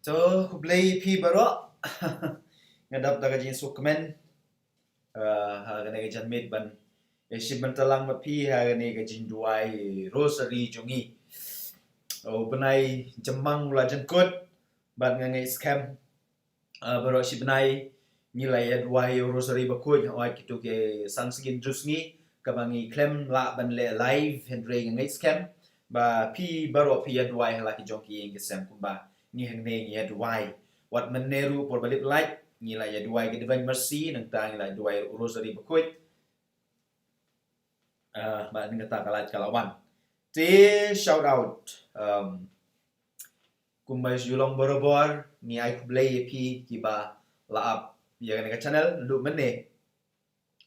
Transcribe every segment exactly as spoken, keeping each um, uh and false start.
To, khublei phi baroh. Nga dap da ka jingsngewkmen, ah, ha kane ka janmiet ban ïashim bynta lang bad phi ha kane ka jingduwai rosary jong ngi. U bnai Jymmang u la jynkut bad nga ngeit skhem, ah, baroh shi bnai ngi la ïa duwai rosary bakhuid, hooid, kito ki sang sien jus ngi kaba ngi khlem lah ban leh live, hynrei nga ngeit skhem ba phi baroh phi ïa duwai ha la ki jong ki ïing ki sem kumba ngi hangne ngi ïa duwai. Wat mynne ruh por ba lip lait ngi la ïa duwai ka Divine Mercy, nangta ngi la duwai rosary bakhuid. Ah, bad nangta ka lait ka la wan. Te shout out, um, kumba ju long barabor, ngi ai khublei ïa phi kiba la ap ïa kane ka channel naduh mynne.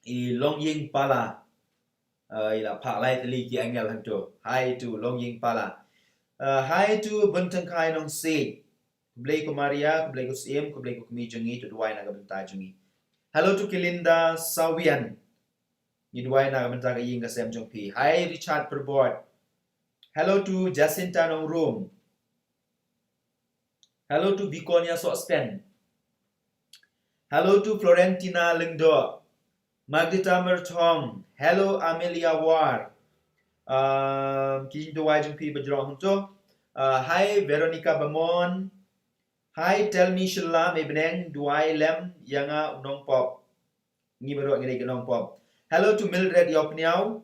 I Longïing Pala, ah, i la phah lai tylli ki angel hangto. Hi to Longïing Pala. Ah, hi to Bun Tyngkhai Nongsiej. Khublei ko Maria, khublei ko Syiem, khublei ko kmie jong ngi, to duwai na ka bynta jong ngi. Hello to Kilinda Sawian. Ngi duwai na ka bynta ka ïing ka sem jong phi. Hi Richard Pyrbor. Hello to Jacinta Nongrum. Hello to Viconia Sosten. Hello to Florentina Lyngdoh. Margarita Myrthong. Hello Amelia War. Um, ki jingduwai jong phi ba jrong hangto. Uh, hi Veronica Bamon. Hi Tell Me Shylla, mei bneng, duwai lem ïa nga u nongpop. Ngi baroh ngi dei ki nongpop. Hello to Mildred Ïawpniaw.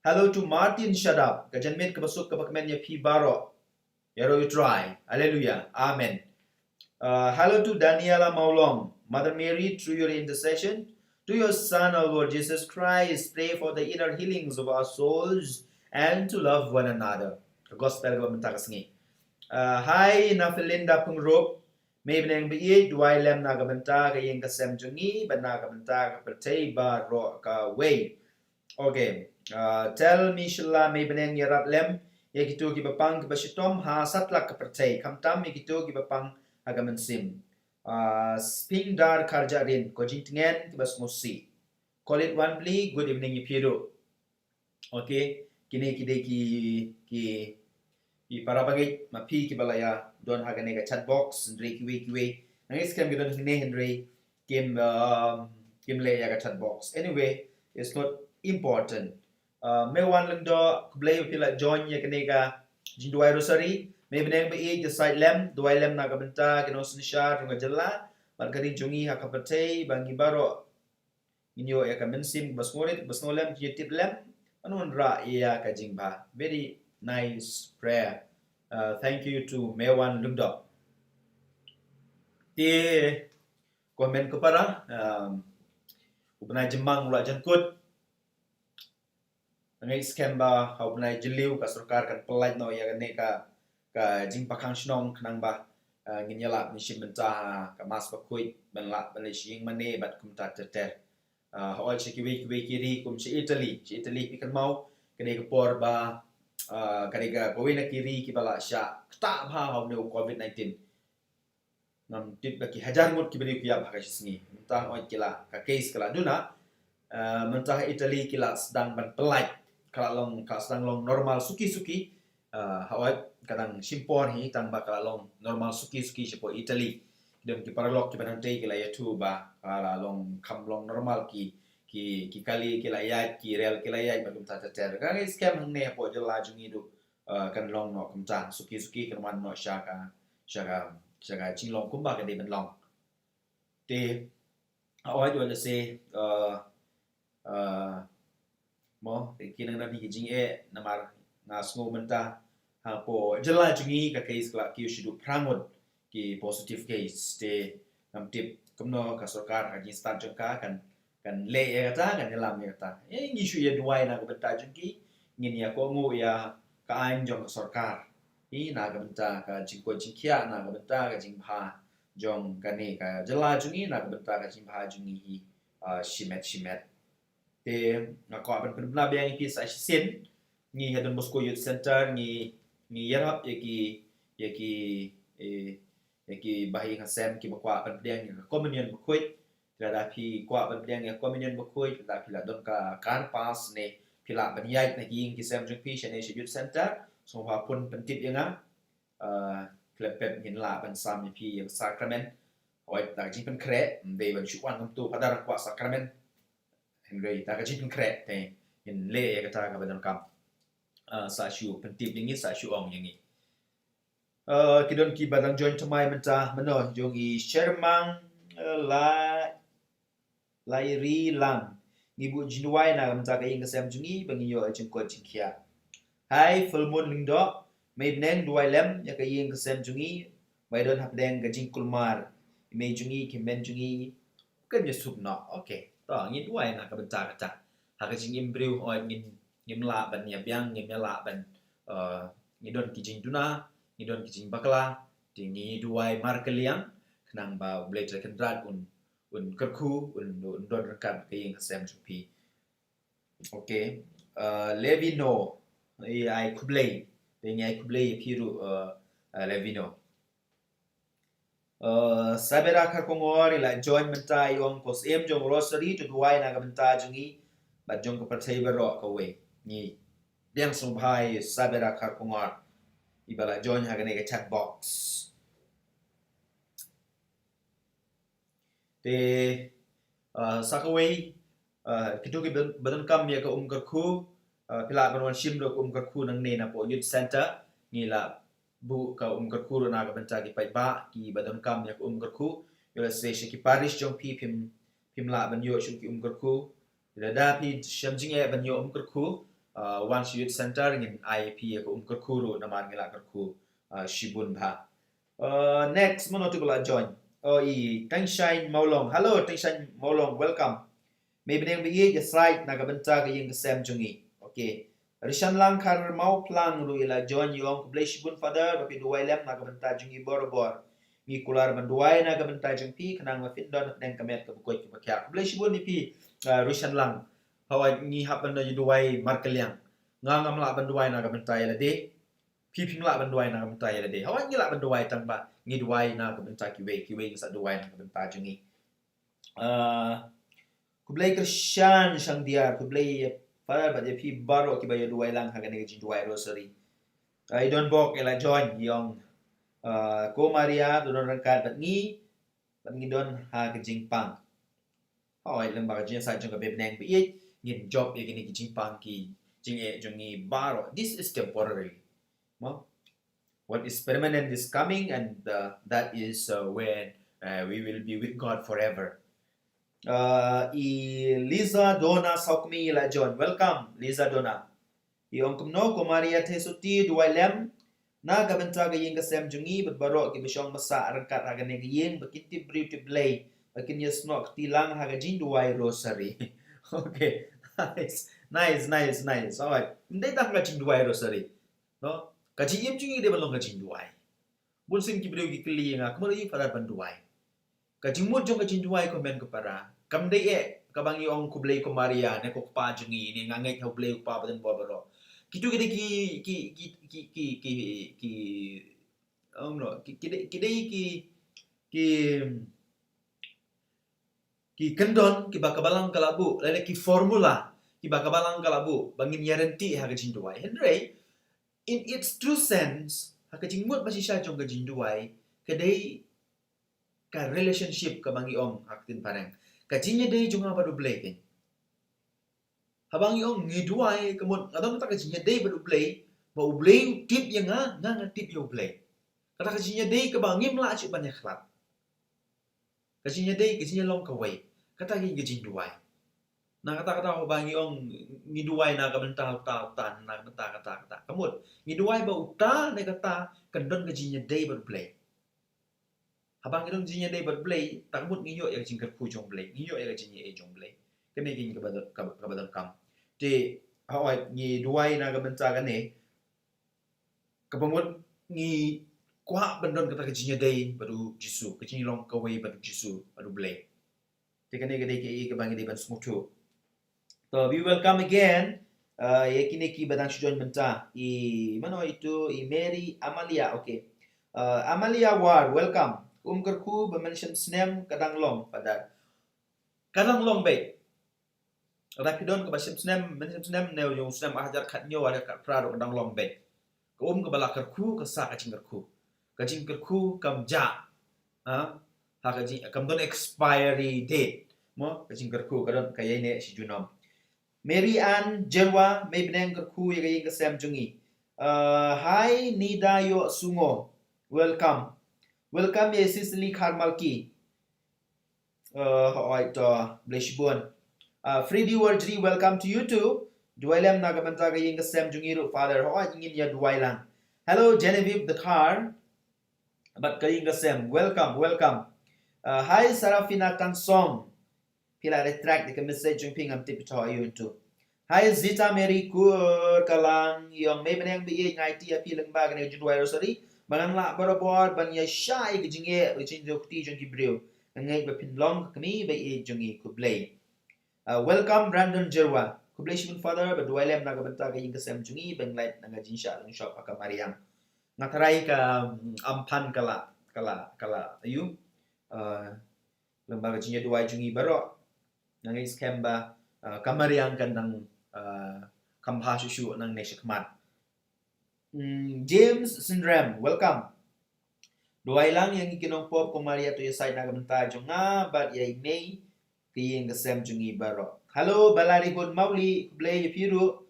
Hello to Martin Shadap. Ka janmiet kaba suk kaba kmen ïa phi baroh. Ïaroh U Trai. Hallelujah. Amen. Uh, hello to Daniela Mawlong. Mother Mary, through your intercession to your Son, our Lord Jesus Christ, pray for the inner healings of our souls and to love one another. Ka gospel kaba mynta ka sngi. Uh, hi Nafelinda Pyngrope. Mei bneng ba ïeit, duwai lem na ka bynta ka ïing ka sem jong ngi bad na ka bynta ka pyrthei baroh kawei. Okay. Uh, Tell Me Shylla, mei bneng ïarap lem ïa kito kiba pang kiba shitom ha satlak ka pyrthei, khamtam ïa kito kiba pang ha ka mynsiem. Uh, Spingdar Kharjahrin, ko jingtngen kiba sngewsih. Kolit Wanbli, good evening ïa phi ruh. Okay, kine ki dei ki, ki, ki para bangeit ma phi kiba la ïa don ha kane ka chat box, hynrei kiwei kiwei. Nga ngeit skhem ki don hangne hynrei kim, um, kim leh ïa ka chat box. Anyway, it's not important. Uh, Mewan Lyngdoh, khublei ba phi la join ïa kane ka jingduwai rosary. Mei bneng ba ïeit, duwai lem, duwai lem na ka bynta ki nongsynshar jong ka jylla bad ka ri jong ngi ha ka pyrthei ba ngi baroh ngin ïoh ïa ka mynsiem ba sngewrit ba sngewlem, jingïatiplem, ban wanrah ïa ka jingbha. Very nice prayer. Uh, thank you to Mewan Lyngdoh. Te ko hynmen ko para, um, u bnai Jymmang u la jynkut. Nga ngeit skhem ba ha u bnai Jylliew ka sorkar kan pyllait noh ïa kane ka, ka jingbakhang shnong khnang ba, uh, ngin ïa lah ban shim bynta ha ka Mass bakhuid, ban lah ban leit sha ïing mane bad kumta ter ter. Uh, hooid, sha kiwei kiwei ki ri kum sha Italy, sha Italy phi kynmaw ka dei ka por ba, uh, ka dei ka kawei na ki ri kiba la shah ktah bha ha une u covid nineteen. Ngam tip, da ki hajar ngut ki briew ki ïap ha ka shi sngi. Mynta hooid ki la, ka case ka la duna. Uh, mynta ha Italy ki la sdang ban pyllait, ka la long, ka la sdang long normal suki suki. Uh, hooid ka dang shim por hi tang ba ka la long normal suki suki shapoh Italy. Ki don ki paralok kiba nangtei ki la ïathuh ba ka la long, kham long normal, ki, ki, ki kali ki la ïaid, ki rel ki la ïaid bad kumta ter ter. Nga ngeit skhem hangne hapoh jylla jong ngi ruh, uh, kan long noh kumta, suki suki kan wan noh sha ka, sha ka, sha ka jinglong kumba ka dei ban long. Te hooid, wat la se, uh, uh, mo, ki nang don hi ki jingeh, namar nga sngew mynta hapoh jylla jong ngi ka case ka la kiew shaduh phra ngut ki positive case. Te ngam tip kumno ka sorkar, ka jingstad jong ka kan, kan leh ïa kata, kan ïalam ïa kata. Eh, ngi shu ïa duwai na ka bynta jong ki, ngin ïa kohnguh ïa ka aiñ jong ka sorkar. Hi na ka bynta ka jingkoit jingkhiah, na ka bynta ka jingbha jong kane ka jylla jong ngi, na ka bynta ka jingbha jong ngi hi, uh, shimet shimet. Te nga kwah ban pynbna biang ïa phi sa shisien, ngi ha Don Bosco Youth Center ngi, ngi ïarap ïa ki, ïa ki, eh, ïa ki bahaïing hasem kiba kwah ban pdiang ïa ka communion bakhuid. Lada phi kwah ban pdiang ïa ka communion bakhuid, lada phi la don ka car pass ne phi lah ban ïaid na ki ïing ki sem jong phi shane sha Youth Center, sngewbha phone pyntip ïa nga. Uh, Khlem pep ngin lah ban sam ïa phi ïa ka sakramen. Hooid, da ka jingpynkhreh, ym dei ban shu wan kumto Father kwah sakramen. Hynrei da ka jingpynkhreh te ngin leh ïa kata kaba donkam. Ah, sa shu pyntip ïa ngi, sa shu ong ïa ngi. Ah, ki don kiba dang join thymmai mynta, mano jong i Shermang, ah, la Lai Ri Lang. Ngi buh jingduwai na ka bynta ka ïing ka sem jong ngi ba ngin ïoh jingkoit jingkhiah. Hai Full Moon Lyngdoh, mei bneng duwai lem ïa ka ïing ka sem jong ngi ba i don hapdeng ka jingkulmar. I mei jong ngi, ki hynmen jong ngi, kan ïasuk noh. Okay. To ngin duwai na ka bynta kata. Ha ka jingim briew hooid ngin, ngim lah ban ïa biang, ngim ïa lah ban, uh, ngi don ki jingduna, ngi don ki jingbakla, te ngi duwai markylliang khnang ba U Blei Trai Kynrad un, un kyrkhu, un, un don ryngkat ka ïing ka sem jong phi. Okay. Uh, Levino, ai khublei. Te ngi ai khublei ïa phi ruh, uh, uh, Levino. Uh, Sabera Kharkongor i la join mynta, i ong, ko Syiem jong Rosary to duwai na ka bynta jong ngi bad jong ka pyrthei baroh kawei. Ngi biang sngewbha ïa Sabera Kharkongor iba la join ha kane ka chat box. Te, uh, sa kawei, uh, kito kiba don, ba donkam ïa ka um kyrkhu, uh, phi lah ban wan shim ruh ka um kyrkhu nangne napoh Youth Center. Ngi la buh ka um kyrkhu ruh na ka bynta ki paidbah kiba donkam ïa ka um kyrkhu. Ïoh lehse sha ki parish jong phi phim, phim lah ban ïoh shuh ki um kyrkhu. Lada phi shem jingeh ban ïoh um kyrkhu, uh, wan sha Youth Center ngin ai phi ïa ka um kyrkhu ruh namar ngi la kyrkhu, uh, shibun bha. Uh, next, mano tu ba la join? Oh, i Tangshine Mawlong. Hello, Tangshine Mawlong, welcome. Mei bneng ba ïeit, ïa side na ka bynta ka ïing ka sem jong ngi. Okay. Rishan Lang Kharmawphlang ruh i la join, i ong, khublei shibun Father ba phi duwai lem na ka bynta jong ngi borabor. Ngi kular ban duwai na ka bynta jong phi khnang ba phin don hapdeng ka met kaba koit kaba khiah. Khublei shibun ïa phi, uh, Rishan Lang. Hooid ngi hap ban ïa duwai markylliang. Nga ngam lah ban duwai na ka bynta ïa lade. Phi phim lah ban duwai na ka bynta ïa lade. Hooid ngi lah ban duwai tang ba ngi duwai na ka bynta kiwei, kiwei ki sa duwai na ka bynta jong ngi. Ah, khublei kyrshan Shangdiar, khublei ïa Father bad ïa phi baroh kiba ïa duwai lang ha kane ka jingduwai rosary. Ah, i Don Bok i la join, i ong, ah, ko Maria to don ryngkat bad ngi, bad ngi don ha ka jingpang. Hooid, lem bad ka jingïasaid jong ka Mei bneng ba ïeit, ngin jop ïa kine ki jingpang ki jingeh jong ngi baroh. This is temporary. Mo? What is permanent is coming, and, uh, that is, uh, when, uh, we will be with God forever. Uh, i Liza Donna Saukmi la join. Welcome, Liza Donna. I ong kumno, ko Maria Theisotti, duwai lem na ka bynta ka ïing ka sem jong ngi bad baroh kiba shong ba sah ryngkat ha kane ka ïing, ba kin tip briew tip Blei, ba kin ïasnoh kti lang ha ka jingduwai rosary. Okay. Nice. Nice, nice, nice. Alright. Ym dei tang ka jingduwai rosary. No? Ka jingim jong ngi dei ban long ka jingduwai. Bun sien ki briew ki kylli ïa nga, kumno ïa Father ban duwai. Ka jingmut jong ka jingduwai ko mei ko para kam dei eh kaba ngi ong khublei ko Maria ne ko Kpa jong ngi ne nga ngeit ha U Blei U Kpa badonbor baroh. Kito ki dei ki, ki, ki, ki, ki, ki, ki, um, no, ki, ki dei, ki dei ki, ki, ki kyndon kiba ka Balang ka la buh, lane ki formula kiba ka Balang ka la buh ba ngin ïaryntih ha ka jingduwai. Hynrei, in its true sense, ha ka jingmut ba shisha jong ka jingduwai, ka dei ka relationship kaba ngi ong ha ka ktien phareng. Ka jingïadei jong nga bad U Blei keiñ. Haba ngi ong ngi duwai, ka mut nga don kata ka jingïadei bad U Blei, ba U Blei u tip ïa nga, nga nga tip ïa U Blei. Kata ka jingïadei kaba ngim lah shuh ban ïakhlad. Ka jingïadei, ka jingïalong kawei. Kata ka, ka jingduwai. Na kata, kata haba ngi ong ngi duwai na ka bynta uta, uta, na ka bynta kata, kata. Ka mut, ngi duwai ba uta ne kata kan don ka jingïadei bad U Blei. Haba ngi don jingïadei bad U Blei, ta ka mut ngi ïoh ïa ka jingkyrkhu jong U Blei, ngi ïoh ïa ka jingïaei jong U Blei. Kane keiñ kaba don, kaba, kaba donkam. Te, hooid, ngi duwai na ka bynta kane, kaba mut ngi kwah ban don kata ka jingïadei bad U Jisu, ka jinglong kawei bad U Jisu, bad U Blei. Te kane ka dei kaei kaba ngi dei ban sngewthuh. So, we welcome again, uh, ïa kine kiba dang shu join mynta. I, mano itu, i Mary Amalia, okay. Uh, Amalia War, welcome. Um kyrkhu ba mynshem snem ka dang long, Father. Ka dang long beit. Lada phi don kaba shem snem, mynshem snem, ne u snem ar hajar khathynñiew, ar hajar khatphra ruh ka dang long beit. Ka um kaba la kyrkhu, ka sah ka jingkyrkhu. ka jingkyrkhu kam jah. Ha? Ha ka jing, kam don expiry date. Mo, ka jingkyrkhu ka don ka ïai neh shi junom. Mary Ann Jerwa, mei bneng kyrkhu ïa ka ïing ka sem jong ngi. Uh, hi Nida Ïoh Sungo. Welcome. Welcome ïa Cecily Kharmalki. Uh, hooid to, bless you bun. Uh, Freddy Warjri, welcome to you too. Duwai lem na ka bynta ka ïing ka sem jong ngi ruh Father. Hooid, ngin ïa duwai lang. Hello Genevieve Dkhar. Bad ka ïing ka sem. Welcome, welcome. Uh, hi Sarafina Tansong. Phi la retract ïa ka message jong phi, ngam tip to ïa u tu. Hi Zita Mary Kur Kalang, ïong mei bneng ba ïeit, nga aiti ïa phi lyngba kane ka jingduwai rosary ba ngan lah barabor ban ïa shai ka jingeh, ka jingduwai jong ki briew. Nga ngeit ba phin long ka kmie ba ïeit jong ngi. Khublei. Uh, welcome Brandon Jerwa. Khublei shibun Father, ba duwai lem na ka bynta ka ïing ka sem jong ngi, ba ngin lait na ka jingshah longshop ha ka mariang. Nga tharai ka, mm, amphan ka la, ka la, ka la, ayu. Uh, lyngba ka jingïaduwai jong ngi baroh. Nga ngeit skhem ba, uh, ka mariang kan nang, uh, kham bha shuh shuh nangne shakhmat. Mm, James Synrem, welcome. Duwai lang ïa ngi ki nongpop, ko Maria to ïasaid na ka bynta jong nga bad ïa i mei, ka ïing ka sem jong ngi baroh. Hello Balarihun Mawlieh, khublei ïa phi ruh.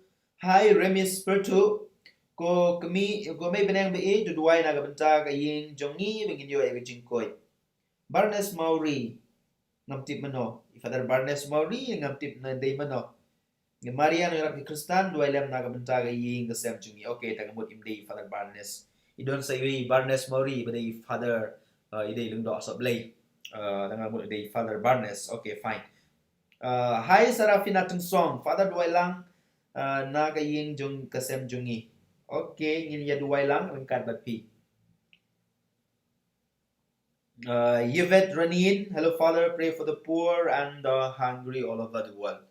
Hi Remis Pertu. Ko kmie, ko mei bneng ba ïeit, to duwai na ka bynta ka ïing jong ngi ba ngin ïoh ïa ka jingkoit. Barnes Mawrie, ngam tip mano. I Father Barnes Mawrie, ngam tip na dei mano. Ngi Maria ngi rap ki Khristan, duwai lem na ka bynta ka ïing ka sem jong ngi. Okay, tang ka mut im dei Father Barnes. I don sa iwei Barnes Mawrie, ba dei Father, uh, i dei Lyngdoh Sohblei. Uh, tang ka mut i dei Father Barnes. Okay, fine. Uh, hi Sarafina Tynsong, Father duwai lang, uh, na ka ïing jong ka sem jong ngi. Okay, ngin ïa duwai lang ryngkat bad phi. Uh, Yvette Ranin, hello Father, pray for the poor and the hungry all over the world.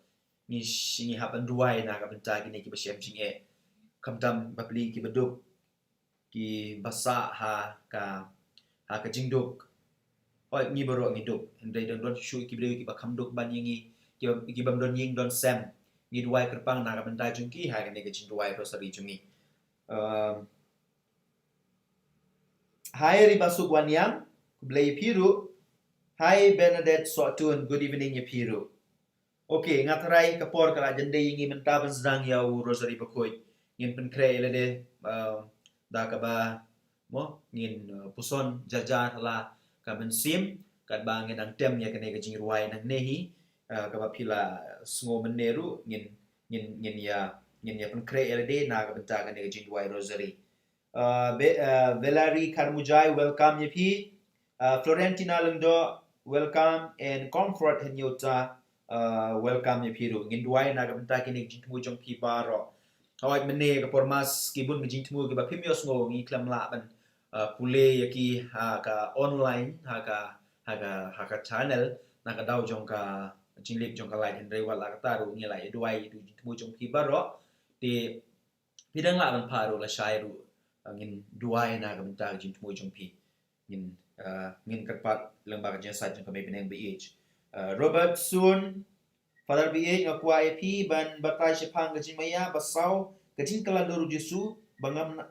Ngi sh-, ngi hap ban duwai na ka bynta kine kiba shem jingeh. Khamtam bapli kiba duk, kiba sah ha ka, ha ka jingduk. Hooid ngi baroh ngi duk. Hynrei don don shuh ki briew kiba kham duk ban ïa ngi, kiba, kiba don ïing don sem. Ngi duwai kyrpang na ka bynta jong ki ha kane ka jingduwai rosary jong ngi. Um, Hi Riba Suk Waniang, khublei ïa phi ruh. Hi Bernadette Sohtun, good evening ïa phi ruh. Okay, nga tharai ka por ka la jan dei ïa ngi mynta ban sdang ïa u rosary bakhuid. Ngin pynkhreh ïa lade, um, da kaba, mo, ngin, uh, puson jar jar la ka mynsiem, katba ngin nang tem ïa kane ka jingrwai nangne hi, uh, kaba phi la sngew mynne ruh, ngin, ngin, ngin ïa, ngin ïa pynkhreh ïa lade na ka bynta kane ka jingduwai rosary. Uh, Be-, uh, Valerie Kharmujai, welcome ïa phi. Uh, Florentina Lyngdoh, welcome. And Comfort Hynñiewta, uh, welcome ïa phi ruh. Ngin duwai na ka bynta kine ki jingthmu jong phi baroh. Hooid mynne ka por Mass ki bun ki jingthmu kiba phim ïohsngew ngi khlem lah ban, uh, pule ïa ki ha ka online, ha ka, ha ka, ha ka channel, na ka daw jong ka jinglip jong ka live, hynrei wat la katta ruh ngi la ïa duwai ïa ki jingthmu jong phi baroh. Te phi dang lah ban phah ruh lashai ruh, uh, ngin duwai na ka bynta ka jingthmu jong phi. Ngin, uh, ngin kyrpad lyngba ka jingïasaid jong ka Mei Bneng B H. Uh, Robert Sun, Father B H, nga kwah ïa phi ban batai shaphang ka jingmaïa ba saw, ka jingkylla dur u Jisu, ba ngam na-,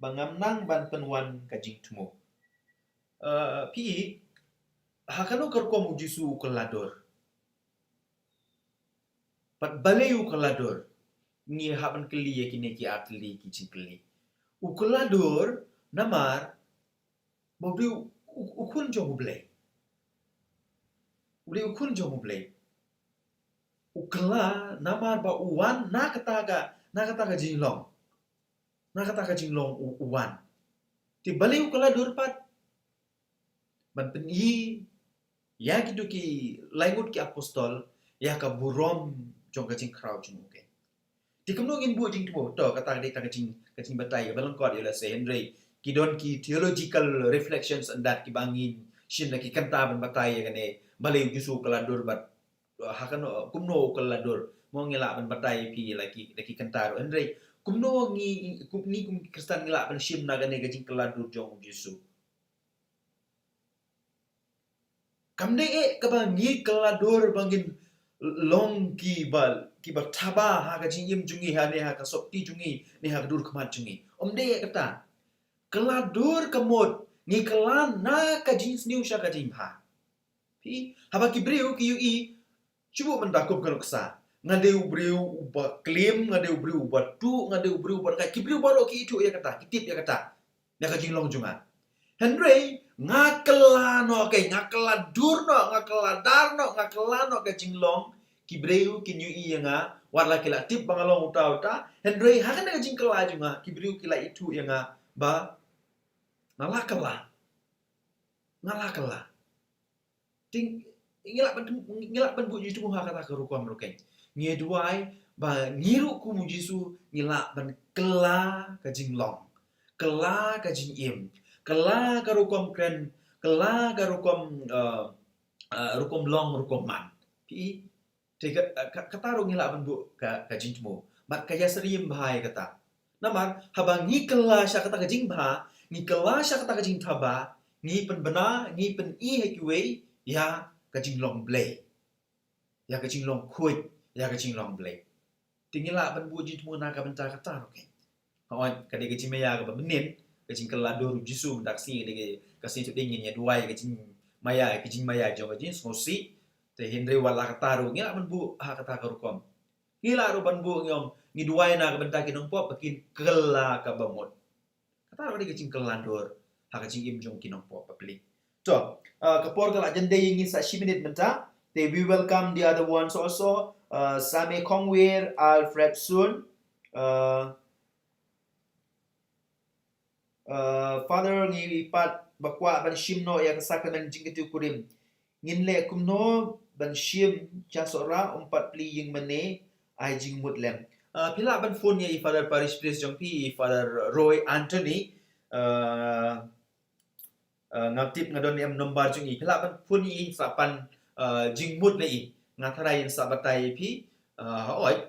ba ngam nang ban pynwan ka jingthmu. Uh, phi, ha kano ka rukom u Jisu u kylla dur? Bad balei u kylla dur? Ngi hap ban kylli ïa kine ki artylli ki jingkylli. U kylla dur namar ba u dei u, u, u khun jong U Blei. U dei u khun jong U Blei. U kylla namar ba u wan na kata ka, na kata ka jinglong. Na kata ka jinglong u, u wan. Te balei u kylla dur pat? Ban pyni ïa kito ki laingut ki apostol ïa ka burom jong ka jingkhraw jong u keiñ. Te kumno ngin buh jingthmu? To, kata ka dei tang ka jing, ka jingbatai kaba lyngkot ïa lehse, hynrei ki don ki theological reflections and that kiba ngin shim da ki kynta ban batai ïa kane, balei u Jisu u kylla dur bad, uh, ha kano, kumno u kylla dur. Mo, ngi lah ban batai ïa phi la ki, la ki kynta ruh, hynrei kumno ngi, kum, ngi kum ki Khristan ngi lah ban shim na kane ka jingkylla dur jong u Jisu. Kam dei eh kaba ngi kylla dur ba ngin long kiba, kiba thaba ha ka jingim jong ngi, ha ne ha ka sopti jong ngi, ne ha ka dur khmat jong ngi. Ym dei eh kata. Kylla dur ka mut, ngi kylla na ka jingsniew sha ka jingbha. Phi, haba ki briew ki ïohi, shu buh mynta kum ka nuksa. Nga dei u briew uba klim, nga dei u briew uba tuh, nga dei u briew uba dei, ki briew baroh ki ithuh ïa kata, ki tip ïa kata. Ïa ka jinglong jong nga. Hynrei, nga kylla noh, ka, nga kylla dur noh, nga kylla dar noh, nga kylla noh ka jinglong, ki briew kin ïohi ïa nga, wat la ki la tip ba nga long uta uta, hynrei, ha kane ka jingkylla jong nga, ki briew ki la ithuh ïa nga, ba, nga la kylla. Nga la kylla. Te ngi lah ban, ngi lah ban buh jingthmu ha kata ka rukom ruh keiñ. Ngi duwai ba ngi ruh kum u Jisu ngi lah ban kylla ka jinglong, kylla ka jingim, kylla ka rukom kren, kylla ka rukom, eh, eh, rukom long, rukom man. Phi, te ka, ka, kata ruh ngi lah ban buh ka, ka jingthmu. Bad ka ïasyriem bha ïa kata. Namar, haba ngi kylla sha kata ka jingbha, ngi kylla sha kata ka jingthaba, ngi pynbna, ngi pyni ha kiwei, ïa ka jinglong Blei. Ïa ka jinglong khuid, ïa ka jinglong Blei. Te ngi lah ban buh jingthmu na ka bynta kata ruh keiñ. Hooid, ka dei ka jingmaïa kaba mynnin, ka jingkylla dur u Jisu mynta ka sngi, ka dei ka, ka sngi Thohdieng ngin ïa duwai, ka jingmaïa, ka jingmaïa jong ka jingsngewsih. Te hynrei wat la kata ruh, ngi lah ban buh, ha kata ka rukom. Ngi lah ruh ban buh ngi ong, ngi duwai na ka bynta ki nongpop, ba kin kylla kaba mut. Kata ruh ka dei ka jingkylla dur, ha ka jingim jong ki nongpop bapli. To, uh, ka por ka la jan dei ïa ngi sa shi minit mynta. Te we welcome the other ones also, uh, Same Kongwir, Alfred Sun, uh, Uh, Father, ngi pat ba kwah ban shim noh ïa ka sakramen jingkyntu kurim. Ngin leh kumno ban shim cha Sohra, um pat plie ïing mane, ai jingmut lem. Uh, phi lah ban phone ïa i Father Parish Priest jong phi, i Father Roy Anthony. Uh, uh, nga tip nga don em nombar jong i. Phi lah ban phone ïa i sa pan, uh, jingmut na i. Nga tharai in sa batai ïa phi. Uh, hooid.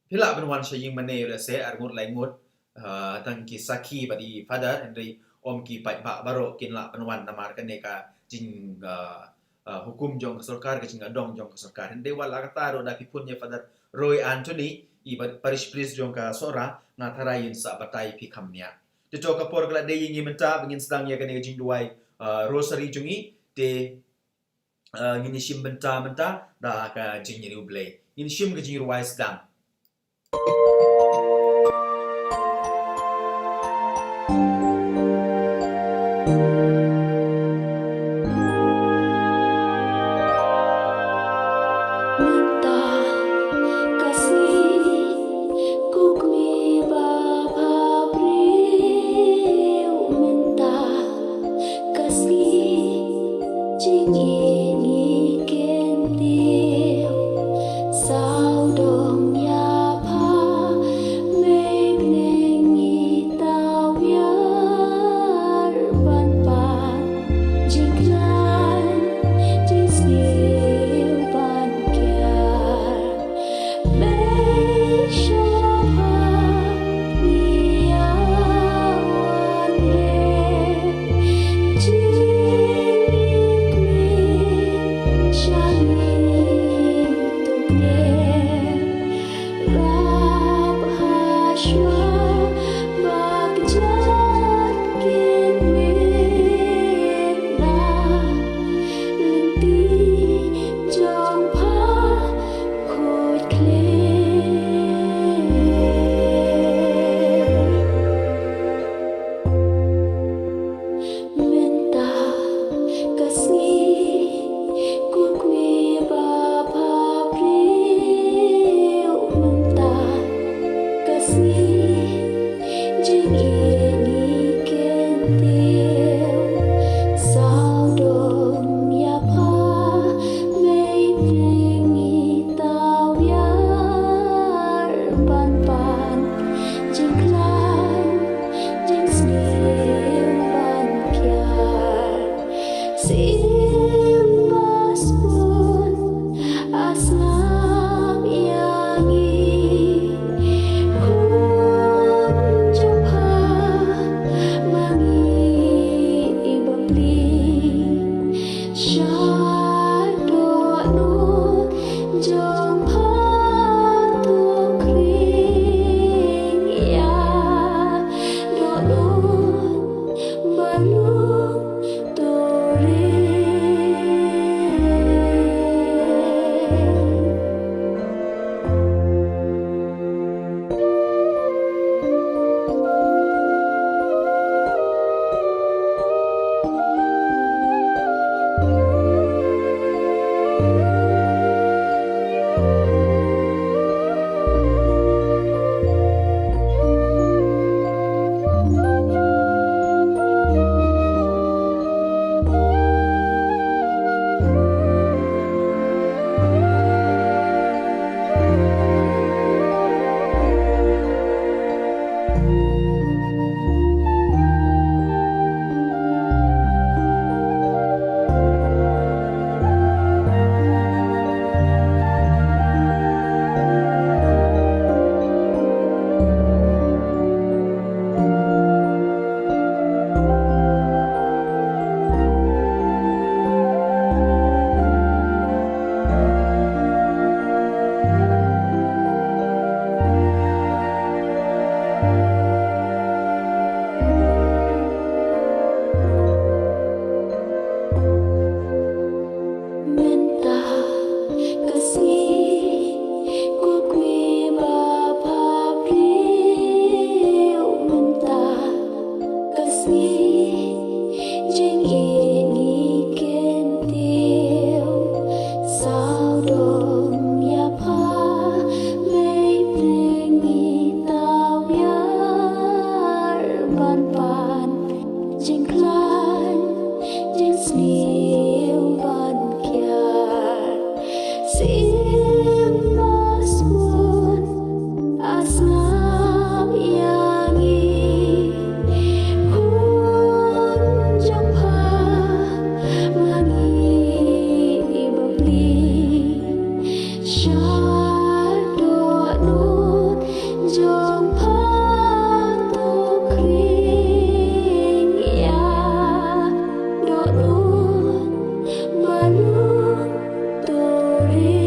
Phi lah ban wan sha ïing mane lehse ar ngut lai ngut, ah, tang ki sakhi bad i Father, hynrei ym ki paidbah baroh kin lah ban wan namar kane ka jing, ah, ah, hukum jong ka sorkar, ka jingdong jong ka sorkar. Hynrei wat la kata ruh da phi phone ïa Father Roy Anthony, i ba-, parish priest jong ka Sohra, nga tharai in sa batai phi kham nia. Te to ka por ka la dei ïa ngi mynta ba ngin sdang ïa kane ka jingduwai, ah, rosary jong ngi, te ah, ngin ïa shim bynta mynta da ka jingïarap Blei. Ngin shim ka jingrwai sdang. Mynta ka sngi, ku kmie ba bha briew mynta. Ka sngi jingïeit ngi kyntiew, sawdong ïa pha Tim ba sbun, a sngap ïa ngi, khun jong pha, ma ngi ba pli, sha dohnud jong pha to khring ïa dohnud ba lut to ring.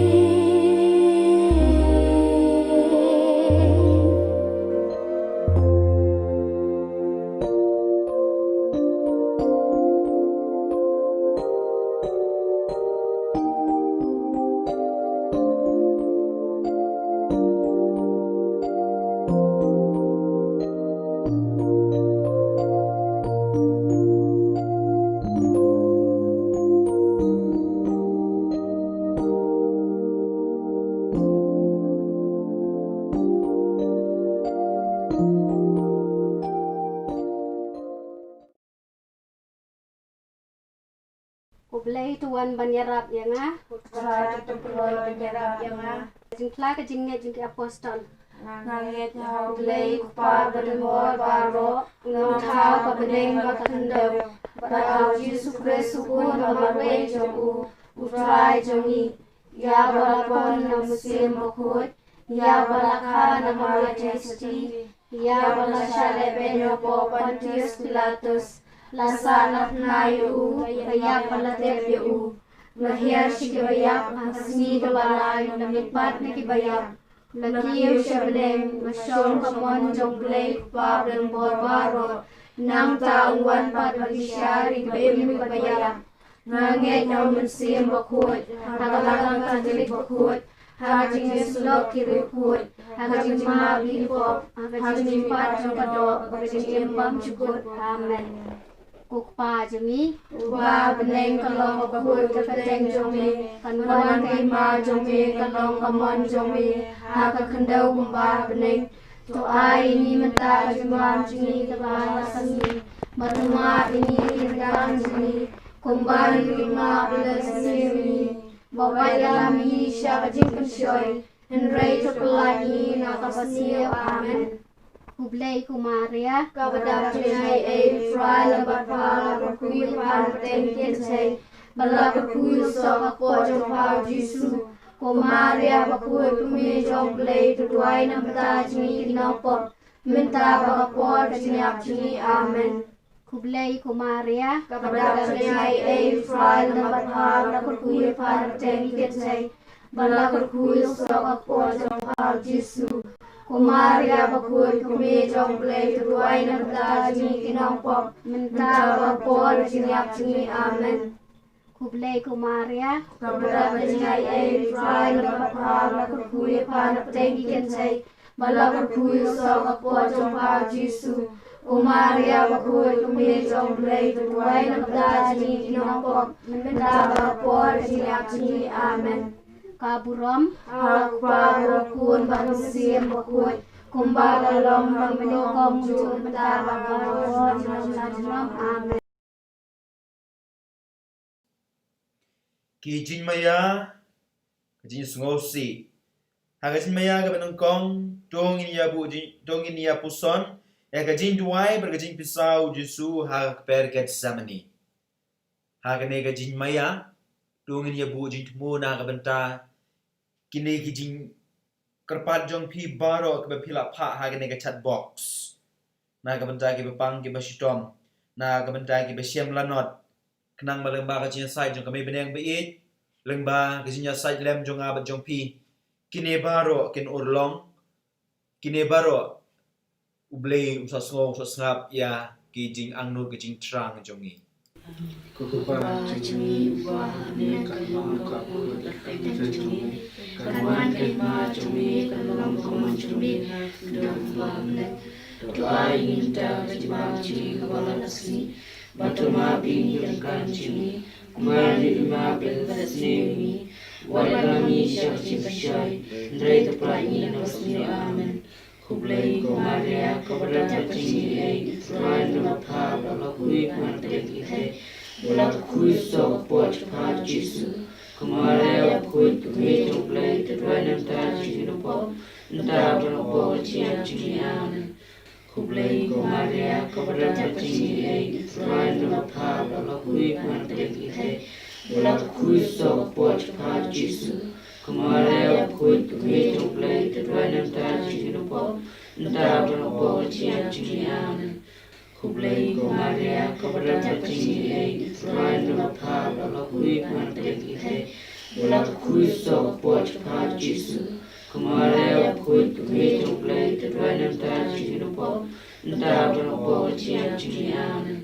U Blei to wan ban ïarap ïa nga. U Trai to pynlong ban ïarap ïa nga. Jingphla ka jingngeit jong ki apostol. Nga ngeit ha U Blei U Kpa badonbor baroh, Nongthaw ka bneng bad ka khyndew, bad ha U Jisu Khrist u khun ba marwei jong u, U Trai jong ngi, ïa ba la pun na u Mynsiem Bakhuid, ïa ba la kha na ka Maria Theisotti, ïa ba la shah lehbeiñ hapoh Pontius Pilatus, la sah na tnga ïa u, la ïap bad la tep ïa u, la hiar sha kiba ïap, ha ka sngi kaba lai la mihpat na kiba ïap, la kiew sha bneng, la shong ha ka mon jong U Blei U Kpa badonbor baroh, nangta un wan pat ban bishar ïa kiba im bad kiba ïap. Nga ngeit ha U Mynsiem Bakhuid, ha ka Balang Katholik bakhuid, ha ka jingïasyllok ki riewkhuid, ha ka jingmap ïa ki pop, ha ka jingmihpat jong ka doh, ha ka jingim bymjukut. Amen. Ko Kpa jong ngi, uba ha bneng, ka long ka khuid ka kyrteng jong me, kan wan ka hima jong me, kan long ka mon jong me ha ka khyndew kumba ha bneng. To ai ïa ngi mynta ka jingbam jong ngi kaba la ka sngi, bad to map ïa ngi ki ryngkang jong ngi, kumba ngi ruh ngi map ïa ki ba sniew ïa ngi, bad wat lam ïa ngi sha ka jingpynshoi, hynrei to pyllait ïa ngi na kaba sniew. Amen. Khublei ko Maria, kaba dap jingaiei, U Trai u long bad pha, pha la kyrkhu ïa pha na pdeng ki kynthei, bad la kyrkhu ïa u soh ka kpoh jong pha U Jisu. Ko Maria bakhuid, ko Kmie jong U Blei, to duwai na ka bynta jong ngi ki nongpop, mynta bad ha ka por ka jingïap jong ngi. Amen. Khublei ko Maria, kaba dap jingaiei, U Trai u long bad pha, pha la kyrkhu ïa pha na pdeng ki kynthei, bad la kyrkhu ïa u soh ka kpoh jong pha U Jisu. Ko Maria bakhuid, ko Kmie jong U Blei, to duwai na ka bynta jong ngi ki nongpop, mynta bad ha ka por ka jingïap jong ngi. Amen. Khublei ko Maria, kaba dap jingaiei, U Trai u long bad pha, pha la kyrkhu ïa pha na pdeng ki kynthei, bad la kyrkhu ïa u soh ka kpoh jong pha U Jisu. Ko Maria bakhuid, ko Kmie jong U Blei, to duwai na ka bynta jong ngi ki nongpop, mynta bad ha ka por ka jingïap jong ngi. Amen. Ka burom ha U Kpa bad U Khun bad U Mynsiem Bakhuid, kumba ka long, mynta, mynta, mynta bad ha ka por junom junom. Amen. Ki jingmaïa, ka jingsngewsih. Ha ka jingmaïa kaba nyngkong, to ngin ïa buh jing, to ngin ïa puson ïa ka jingduwai bad ka jingpisa U Jisu ha ka kper Gethsemane. Ha kane ka jingmaïa, to ngin ïa buh jingthmu na ka bynta kine ki jingkyrpad jong phi baroh kiba phi la phah ha kane ka chat box. Na ka bynta kiba pang kiba shitom, na ka bynta kiba shem lanot, khnang ba lyngba ka jingïasaid jong ka Mei bneng ba ïeit, lyngba ka jingïasaid lem jong nga bad jong phi, kine baroh kin urlong, kine baroh U Blei un sa sngew, un sa sngap ïa ki jingangnud, ki jingthrang jong ngi. Ko Kpa jong ngi uba ha bneng, kan long ka pud ka kyrteng jong me, kan wan ka hima jong me, kan long ka mon jong me ha ka khyndew kumba ha bneng. To ai ïa ngi mynta ka jingbam jong ngi kaba la ka sngi, bad to map ïa ngi ki ryngkang jong ngi, kumba ngi ruh ngi map ïa kiba sniew ïa ngi. Wat lam ïa ngi sha ka jingpynshoi, hynrei to pyllait ïa ngi na kaba sniew. Amen. Khublei ko Maria, kaba dap jingaiei, U Trai u long bad pha, pha la kyrkhu ïa pha na pdeng ki kynthei, bad la kyrkhu ïa u soh ka kpoh jong pha U Jisu. Ko Maria bakhuid, ko Kmie Mynta bad ha ka por jong ngi. Amen. Khublei ko Maria, kaba don ka jingïeit, U Trai u don bad pha, ba la khuid man ka pdeng ki kynthei, ba la khuid soh ka kpoh jong pha Jisu. Ko Maria bakhuid, ko kmie jong U Blei, to duwai namar jong ngi ki nongpop, mynta bad ha ka por jong ngi. Amen. Khublei ko Maria, kaba don ka jingïeit, U Trai u don bad pha, ba la khuid man ka pdeng ki kynthei, ba la khuid soh ka kpoh jong pha Jisu. Ko Maria bakhuid, ko kmie jong U Blei, to duwai namar jong ngi ki nongpop, mynta bad ha ka por jong ngi. Amen.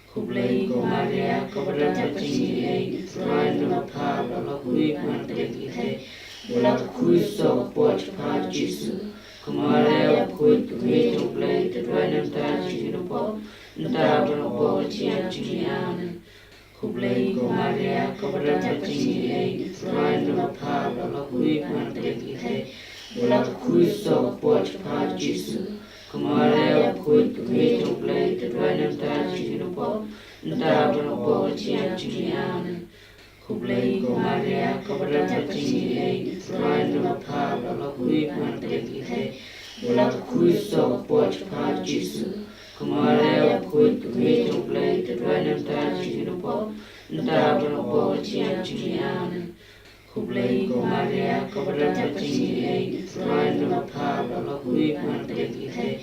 Khublei ko Maria, kaba don ka jingïeit, U Trai u don bad pha, ba la khuid man ka pdeng ki kynthei, ba la khuid soh ka kpoh jong pha Jisu. Ko Maria bakhuid, ko kmie jong U Blei, to duwai namar jong ngi ki nongpop, mynta bad ha ka por jong ngi. Amen. Khublei ko Maria, kaba don ka jingïeit, U Trai u don bad pha, ba la khuid man ka pdeng ki kynthei, ba la khuid soh ka kpoh jong pha Jisu. Ko Maria bakhuid, ko kmie jong U Blei, to duwai namar jong ngi ki nongpop, mynta bad ha ka por jong ngi. Amen. Khublei ko Maria, kaba don ka jingïeit, U Trai u don bad pha, ba la khuid man ka pdeng ki kynthei, ba la khuid soh ka kpoh jong pha Jisu. Ko Maria bakhuid, ko kmie jong U Blei, to duwai namar jong ngi ki nongpop, mynta bad ha ka por jong ngi. Amen. Khublei ko Maria, kaba don ka jingïeit, U Trai u don bad pha, ba la khuid man ka pdeng ki kynthei,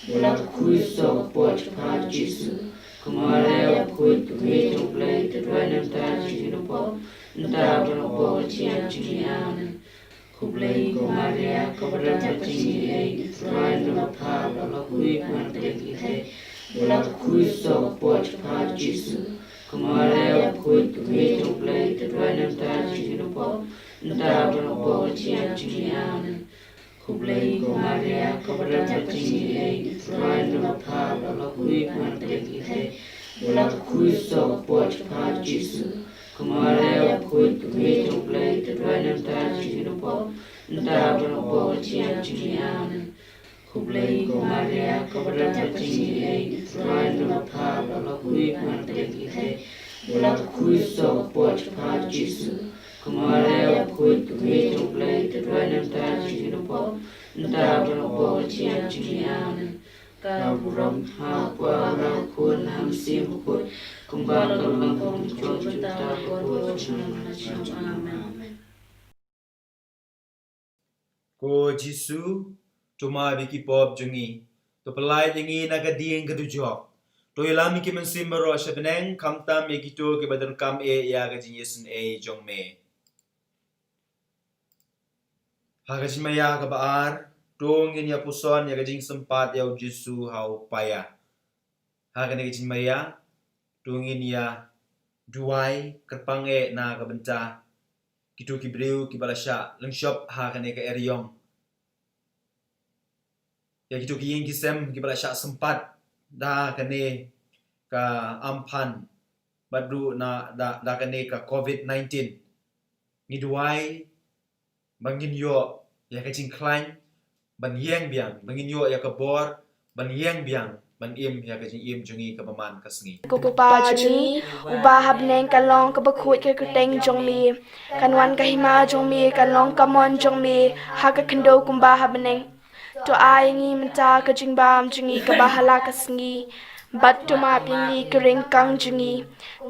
ba la khuid soh ka kpoh jong pha Jisu. Ko Maria bakhuid, ko kmie jong U Blei, to duwai namar jong ngi ki nongpop, mynta bad ha ka por jong ngi. Amen. Khublei ko Maria, kaba don ka jingïeit, U Trai u don bad pha, ba la khuid man ka pdeng ki kynthei, ba la khuid soh ka kpoh jong pha Jisu. Ko Maria bakhuid, ko kmie jong U Blei, to duwai namar jong ngi ki nongpop, mynta bad ha ka por jong ngi. Amen. Khublei ko Maria, kaba don ka jingïeit, U Trai u don bad pha, ba la khuid man ka pdeng ki kynthei, ba la khuid soh ka kpoh jong pha Jisu. Ko Maria bakhuid, ko kmie jong U Blei, to duwai namar jong ngi ki nongpop, mynta bad ha ka por jong ngi. Amen. Khublei ko Maria, kaba don ka jingïeit, U Trai u don bad pha, ba la khuid man ka pdeng ki kynthei, ba la khuid soh ka kpoh jong pha Jisu. Ko Maria bakhuid, ko kmie jong U Blei, to duwai namar jong ngi ki nongpop, mynta bad ha ka por jong ngi. Amen. Ka burom ha u Kpa, ha u Khun, ha u Mynsiem Bakhuid, kumba ka long ha u mynshuwa, mynta bad ha ka por jong ngi. Amen. Ko Jisu, to map ïa ki pop jong ngi, to pyllait ïa ngi na ka dieng ka dujok, to ïalam ïa ki mynsiem baroh sha bneng, khamtam ïa kito kiba donkam eh ïa ka jingïaseng eh jong me. Ha ka jingmaïa kaba ar, to ngin ïa puson ïa ka jingsympat ïa u Jisu ha u paia. Ha kane ka jingmaïa, to ngin ïa duwai kyrpang eh na ka bynta kito ki briew kiba la shah lyngshop ha kane ka eriong, ïa kito ki ïing ki sem kiba la shah sympat da kane ka amphan, bad ruh na da, da kane ka covid nineteen. Ngi duwai ba ngin ïoh ïa ka jingkhlaiñ ban ïeng biang, ba ngin ïoh ïa ka bor ban ïeng biang, ban im ïa ka jingim jong ngi kaba man ka sngi. Ko Kpa jong ngi uba ha bneng, kan long kaba khuid ka kyrteng jong me, kan wan ka hima jong me, kan long ka mon jong me ha ka khyndew kumba ha bneng. To ai ïa ngi mynta ka jingbam jong ngi kaba ha la ka sngi, bad to map ïa ngi ki ryngkang jong ngi,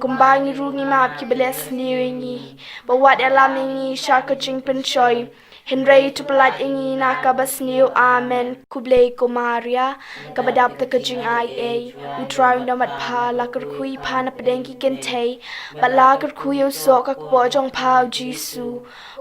kumba ngi ruh ngi map ïa kiba leh sniew ïa ngi. Wat ïalam ïa ngi sha ka jingpynshoi, hynrei to pyllait ïa ngi na kaba sniew. Amen. Khublei ko Maria, kaba dap da ka jingaiei, U Trai u don bad pha, la kyrkhu ïa pha na pdeng ki kynthei, bad la kyrkhu ïa u soh ka kpoh jong pha u Jisu.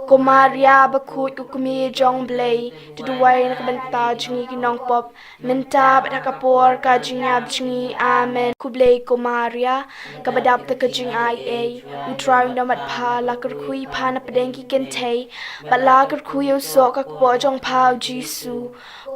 Ko Maria bakhuid, ko kmie jong U Blei, to duwai na ka bynta jong ngi ki nongpop, mynta bad ha ka por ka jingïap jong ngi. Amen. Khublei ko Maria, kaba dap da ka jingaiei, U Trai u don bad pha, la kyrkhu ïa pha na pdeng ki kynthei, bad la kyrkhu ïa u soh ka kpoh jong pha u Jisu.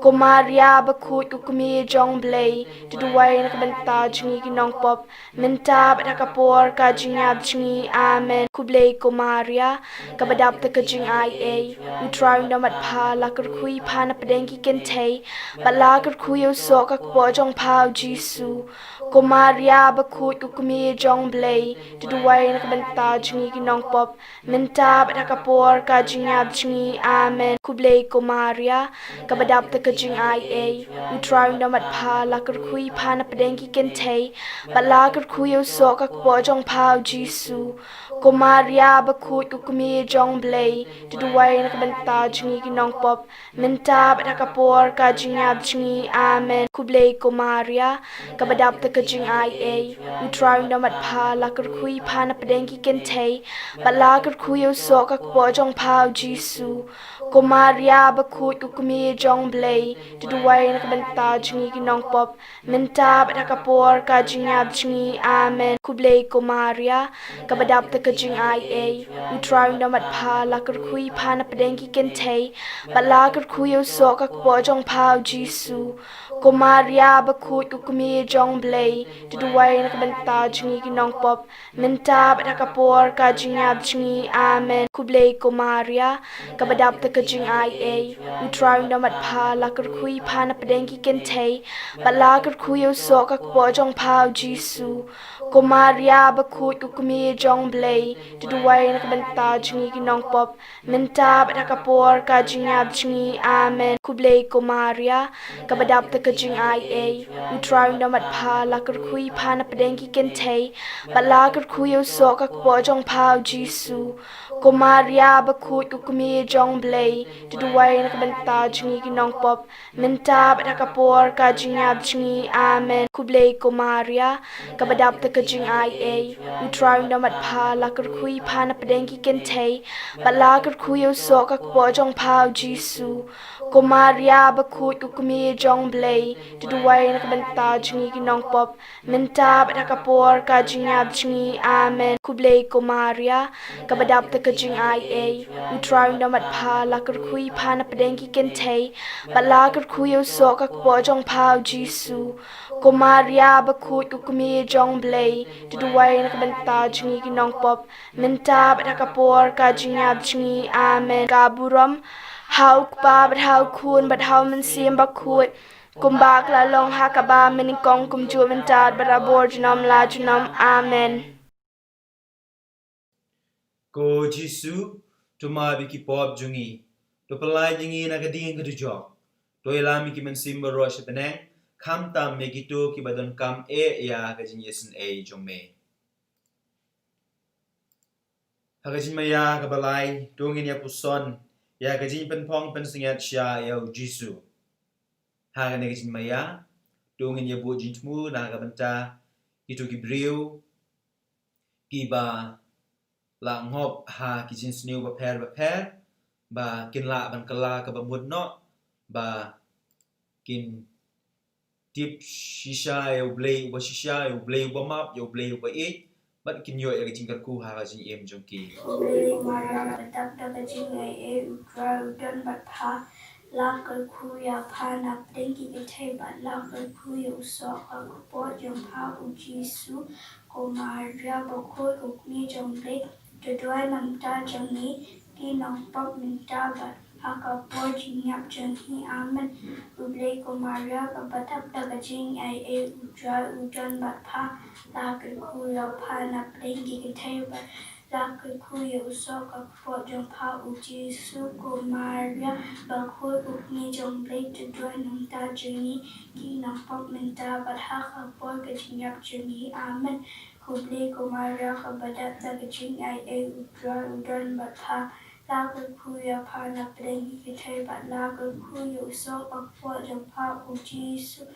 Ko Maria bakhuid, ko kmie jong U Blei, to duwai na ka bynta jong ngi ki nongpop, mynta bad ha ka por ka jingïap jong ngi. Amen. Khublei ko Maria, kaba dap da ka jingaiei, U Trai u don bad pha, la kyrkhu ïa pha na pdeng ki kynthei, bad la kyrkhu ïa u soh ka kpoh jong pha u Jisu. Ko Maria bakhuid, ko kmie jong U Blei, to duwai na ka bynta jong ngi ki nongpop, mynta bad ha ka por ka jingïap jong ngi. Amen. Khublei ko Maria, kaba dap da ka jingaiei, U Trai u don bad pha, la kyrkhu ïa pha na pdeng ki kynthei, bad la kyrkhu ïa u soh ka kpoh jong pha u Jisu. Ko Maria bakhuid, ko kmie jong U Blei, to duwai na ka bynta jong ngi ki nongpop, mynta bad ha ka por ka jingïap jong ngi. Amen. Khublei ko Maria, kaba dap da ka jingaiei, U Trai u don bad pha, la kyrkhu ïa pha na pdeng ki kynthei, bad la kyrkhu ïa u soh ka kpoh jong pha u Jisu. Ko Maria bakhuid, ko kmie jong U Blei, to duwai na ka bynta jong ngi ki nongpop, mynta bad ha ka por ka jingïap jong ngi. Amen. Khublei ko Maria, kaba dap da ka jingaiei, U Trai u don bad pha, la kyrkhu ïa pha na pdeng ki kynthei, bad la kyrkhu ïa u soh ka kpoh jong pha u Jisu. Ko Maria bakhuid, ko kmie jong U Blei, to duwai na ka bynta jong ngi ki nongpop, mynta bad ha ka por ka jingïap jong ngi. Amen. Khublei ko Maria, kaba dap da ka jingaiei, U Trai u don bad pha, la kyrkhu ïa pha na pdeng ki kynthei, bad la kyrkhu ïa u soh ka kpoh jong pha u Jisu. Ko Maria bakhuid, ko kmie jong U Blei, to duwai na ka bynta jong ngi ki nongpop, mynta bad ha ka por ka jingïap jong ngi. Amen. Khublei ko Maria, kaba dap da ka jingaiei, U Trai u don bad pha, la kyrkhu ïa pha na pdeng ki kynthei, bad la kyrkhu ïa u soh ka kpoh jong pha u Jisu. Ko Maria bakhuid, ko kmie jong U Blei, to duwai na ka bynta jong ngi ki nongpop, mynta bad ha ka por ka jingïap jong ngi. Amen. Khublei ko Maria, kaba dap da ka jingaiei, U Trai u don bad pha, la kyrkhu ïa pha na pdeng ki kynthei, bad la kyrkhu ïa u soh ka kpoh jong pha u Jisu. Ko Maria bakhuid, ko kmie jong U Blei, to duwai na ka bynta jong ngi ki nongpop, mynta bad ha ka por ka jingïap jong ngi. Amen. Khublei ko Maria, kaba dap da ka jingaiei, U Trai u don bad pha, la kyrkhu ïa pha na pdeng ki kynthei, bad la kyrkhu ïa u soh ka kpoh jong pha u Jisu. Ko Maria bakhuid, ko kmie jong U Blei, to duwai na ka bynta jong ngi ki nongpop, mynta bad ha ka por ka jingïap jong ngi. Amen. Ka burom ha U Kpa bad ha U Khun bad ha U Mynsiem Bakhuid, kumba ka la long ha kaba mynnyngkong, kumjuh mynta, bad barabor, junom la junom. Amen. Ko Jisu, to map ïa ki pop jong ngi, to pyllait ïa ngi na ka dieng ka dujok, to ïalam ïa ki mynsiem baroh sha bneng, khamtam ïa kito kiba donkam eh ïa ka jingïaseng ei jong me. Ha ka jingmaïa kaba lai, to ngin ïa puson ïa ka jingpynphong pynsyngiat sha ïa U Jisu. Ha kane ka jingmaïa, to ngin ïa buh jingthmu na ka bynta kito ki briew kiba la ngop ha ki jingsniew bapher bapher, ba kin lah ban kylla kaba mut noh, ba kin tip shisha ïa U Blei uba shisha, ïa U Blei uba map, ïa U Blei uba ïeit, bad kin ïoh ïa ka jingkyrkhu ha ka jingim jong ki. Ko Blei Maria, kaba dap da ka jingaiei, U Trai u don bad pha, la kyrkhu ïa pha na pdeng ki kynthei bad la kyrkhu ïa u soh ka kpoh jong pha u Jisu. Ko Maria bakhuid, ko kmie jong U Blei, to duwai na ka bynta jong ngi ki nongpop, mynta bad ha ka por jingïap jong ngi. Amen. Khublei ko Maria, kaba dap da ka jingaiei, U Trai u don bad pha, la kyrkhu ïa pha na pdeng ki kynthei bad la kyrkhu ïa u soh ka kpoh jong pha u Jisu. Ko Maria bakhuid, ko kmie jong U Blei, to duwai na ka bynta jong ngi ki nongpop, mynta bad ha ka por ka jingïap jong ngi. Amen. Khublei ko Maria, kaba dap da ka jingaiei, U Trai u don bad pha, la kyrkhu ïa pha na pdeng ki kynthei bad la kyrkhu ïa u soh ka kpoh jong pha u Jisu.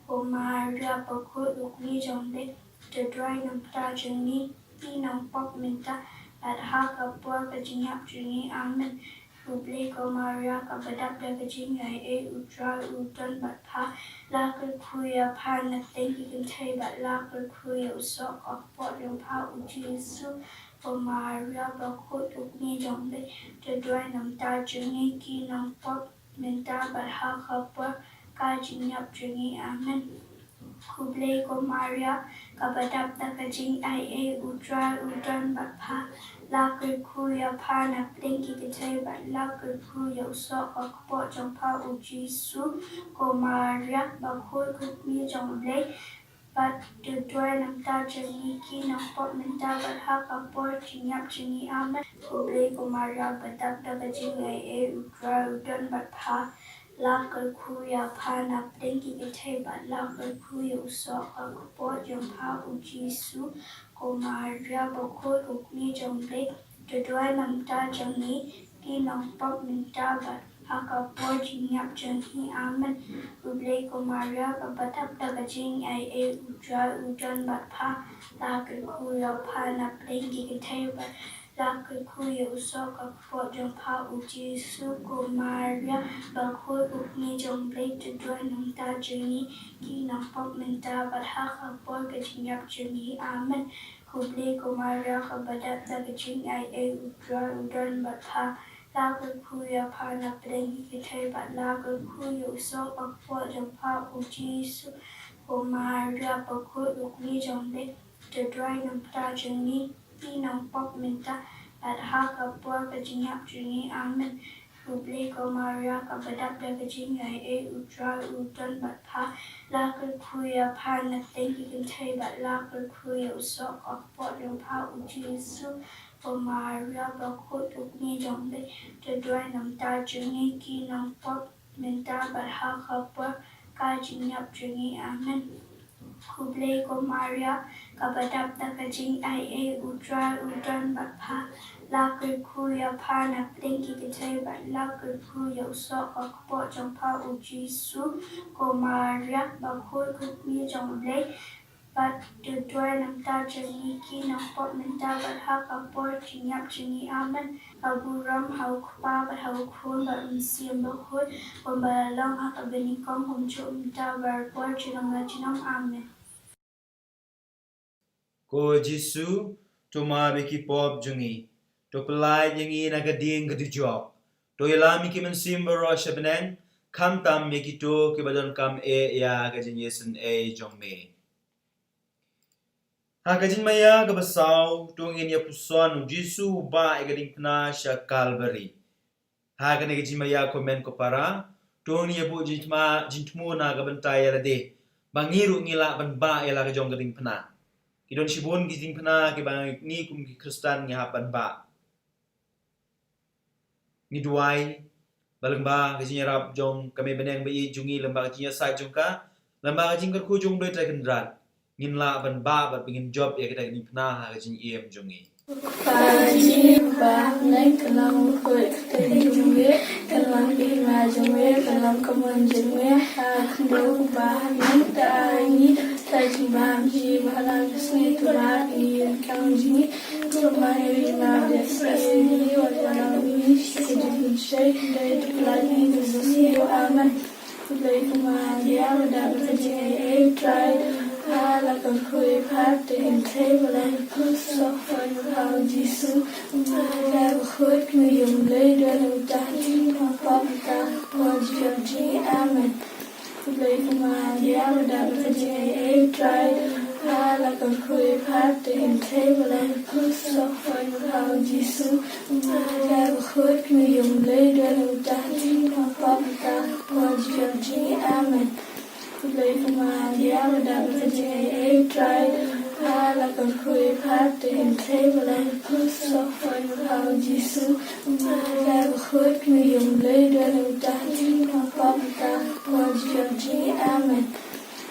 Ko Maria bakhuid, ko kmie jong U Blei, to duwai na ka bynta jong ngi ki nongpop, mynta bad ha ka por ka jingïap jong ngi. Amen. Khublei ko Maria, kaba dap da ka jingaiei, U Trai u don bad pha, la kyrkhu ïa pha na pdeng ki kynthei bad la kyrkhu ïa u soh ka kpoh jong pha u Jisu. Ko Maria bakhuid, ko kmie jong U Blei, to duwai na ka bynta jong ngi ki nongpop, mynta bad ha ka por ka jingïap jong ngi. Amen. Khublei ko Maria, kaba dap da ka jingaiei, U Trai u don bad pha, la kyrkhu ïa pha na pdeng ki kynthei bad la kyrkhu ïa u soh ka kpoh jong pha u Jisu. Ko Maria bakhuid, ko kmie jong U Blei, bad to duwai na ka bynta jong ngi ki nongpop mynta bad ha ka por jingïap jong ngi. Amen. Khublei ko Maria, ba dap da ka jingaiei, U Trai u don bad pha. La kyrkhu ïa pha na pdeng ki kynthei bad la kyrkhu ïa u soh ka kpoh jong pha u Jisu. Ko Maria bakhuid, ko kmie jong Blei, to duwai na ka bynta jong ngi ki nongpop mynta bad ha ka por jingïap jong ngi. Amen. Khublei ko Maria, kaba dap da ka jingaiei, U Trai u don bad pha. La kyrkhu ïa pha na pdeng ki kynthei bad la kyrkhu ïa u soh ka kpoh jong pha u Jisu. Ko Maria bakhuid, ko kmie jong Blei, to duwai na ka bynta jong ngi ki nongpop mynta bad ha ka por ka jingïap jong ngi. Amen. Khublei ko Maria, kaba dap da ka jingaiei, U Trai u don bad pha. La kyrkhu ïa pha na pdeng ki kynthei bad la kyrkhu ïa u soh ka kpoh jong pha u Jisu. Ko Maria bakhuid, ko kmie jong Blei, to duwai na ka bynta jong ngi ki nongpop mynta bad ha ka por ka jingïap jong ngi. Amen. Khublei ko Maria, kaba dap da ka jingaiei, U Trai u don bad pha. La kyrkhu ïa pha na pdeng ki kynthei bad la kyrkhu ïa u soh ka kpoh jong pha u Jisu. Ko Maria bakhuid, ko kmie jong Blei, to duwai na ka bynta jong ngi ki nongpop mynta bad ha ka por ka jingïap jong ngi. Amen. Khublei ko Maria, kaba dap da ka jingaiei, U Trai u don bad pha. La kyrkhu ïa pha na pdeng ki kynthei bad la kyrkhu ïa u soh ka kpoh jong pha u Jisu. Ko Maria bakhuid, ko kmie jong Blei, bad to duwai na ka bynta jong ngi ki nongpop mynta bad ha ka por jingïap jong ngi. Amen. Ka burom ha u Kpa bad ha u Khun bad u Mynsiem Bakhuid, kumba la long ha kaba nyngkong, kumjuh mynta, barabor, junom la junom. Amen. Ko Jisu, to map ïa ki pop jong ngi, to pyllait ïa ngi na ka dieng ka dujok, to ïalam ïa ki mynsiem baroh sha bneng, khamtam ïa kito kiba donkam eh ïa ka jingïaseng eh jong me. Ha ka jingmaïa kaba saw, to ngin ïa puson u Jisu u bah ïa ka diengphna sha Kalbari. Ha kane ka jingmaïa ko hynmen ko para, to ngin ïa buh jingthma, jingthmu na ka bynta ïa lade, ba ngi ruh ngi lah ban bah ïa la ka jong ka diengphna. Ki don shibun ki diengphna kiba ngi kum ki Khristan ngi hap ban bah. Ngi duwai ba lyngba ka jingïarap jong ka Mei bneng ba ïeit jong ngi, lyngba ka jingïasaid jong ka, lyngba ka jingkyrkhu jong U Blei Trai Kynrad, ngin lah ban bah bad ba ngin jop ïa kata ka diengphna ha ka jingim jong ngi. Kpa jong ngi uba ha bneng, ka long bakhuid ka kyrteng jong me, ka long ka hima jong me, ka long ka mon jong me, ha khyndew kumba ha bneng. Da ai ngi da ka jingbam jingim ba ha la ka sngi, to map ïa ngi ki nongkynmaw jong ngi, kumba ngi ruh ngi map ïa ki nongkynmaw jong ngi, wat ïa la ngi sha ka jingpynshoi, hynrei to pyllait ngi na ka sngi. Amen. Khublei ko Maria, ba dap da ka jingaiei, U Trai u don bad pha. La kyrkhu ïa pha na pdeng ki kynthei bad la kyrkhu ïa u soh ka kpoh jong pha u Jisu. Ko Maria bakhuid, ko kmie jong U Blei, to duwai na ka bynta ngi ki nongpop mynta bad ha ka por jingïap jong ngi. Amen. Khublei ko Maria, ba dap da ka jingaiei, U Trai u don bad pha. La kyrkhu ïa pha na pdeng ki kynthei bad la kyrkhu ïa u soh ka kpoh jong pha u Jisu. Ko Maria bakhuid, ko kmie jong U Blei, to duwai na ka bynta ngi ki nongpop mynta bad ha ka por jingïap jong ngi. Amen.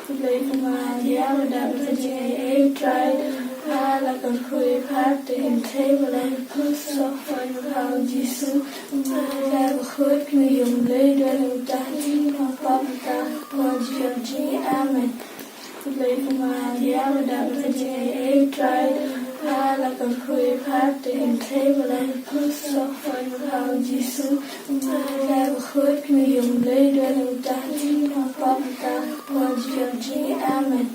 Khublei ko Maria, ba dap da ka jingaiei, U Trai u don bad pha. La kyrkhu ïa pha na pdeng ki kynthei bad la kyrkhu ïa u soh ka kpoh jong pha u Jisu. Ko Maria bakhuid, ko kmie jong U Blei, to duwai na ka bynta ngi ki nongpop mynta bad ha ka por jingïap jong ngi. Amen. Khublei ko Maria, ba dap da ka jingaiei, U Trai u don bad pha. La kyrkhu ïa pha na pdeng ki kynthei bad la kyrkhu ïa u soh ka kpoh jong pha u Jisu. Ko Maria bakhuid, ko kmie jong U Blei, to duwai na ka bynta ngi ki nongpop mynta bad ha ka por jingïap jong ngi. Amen. Khublei ko Maria, ba dap da ka jingaiei, U Trai u don bad pha. La kyrkhu ïa pha na pdeng ki kynthei bad la kyrkhu ïa u soh ka kpoh jong pha u Jisu. Ko Maria bakhuid, ko kmie jong U Blei, to duwai na ka bynta ngi ki nongpop mynta bad ha ka por jingïap jong ngi. Amen.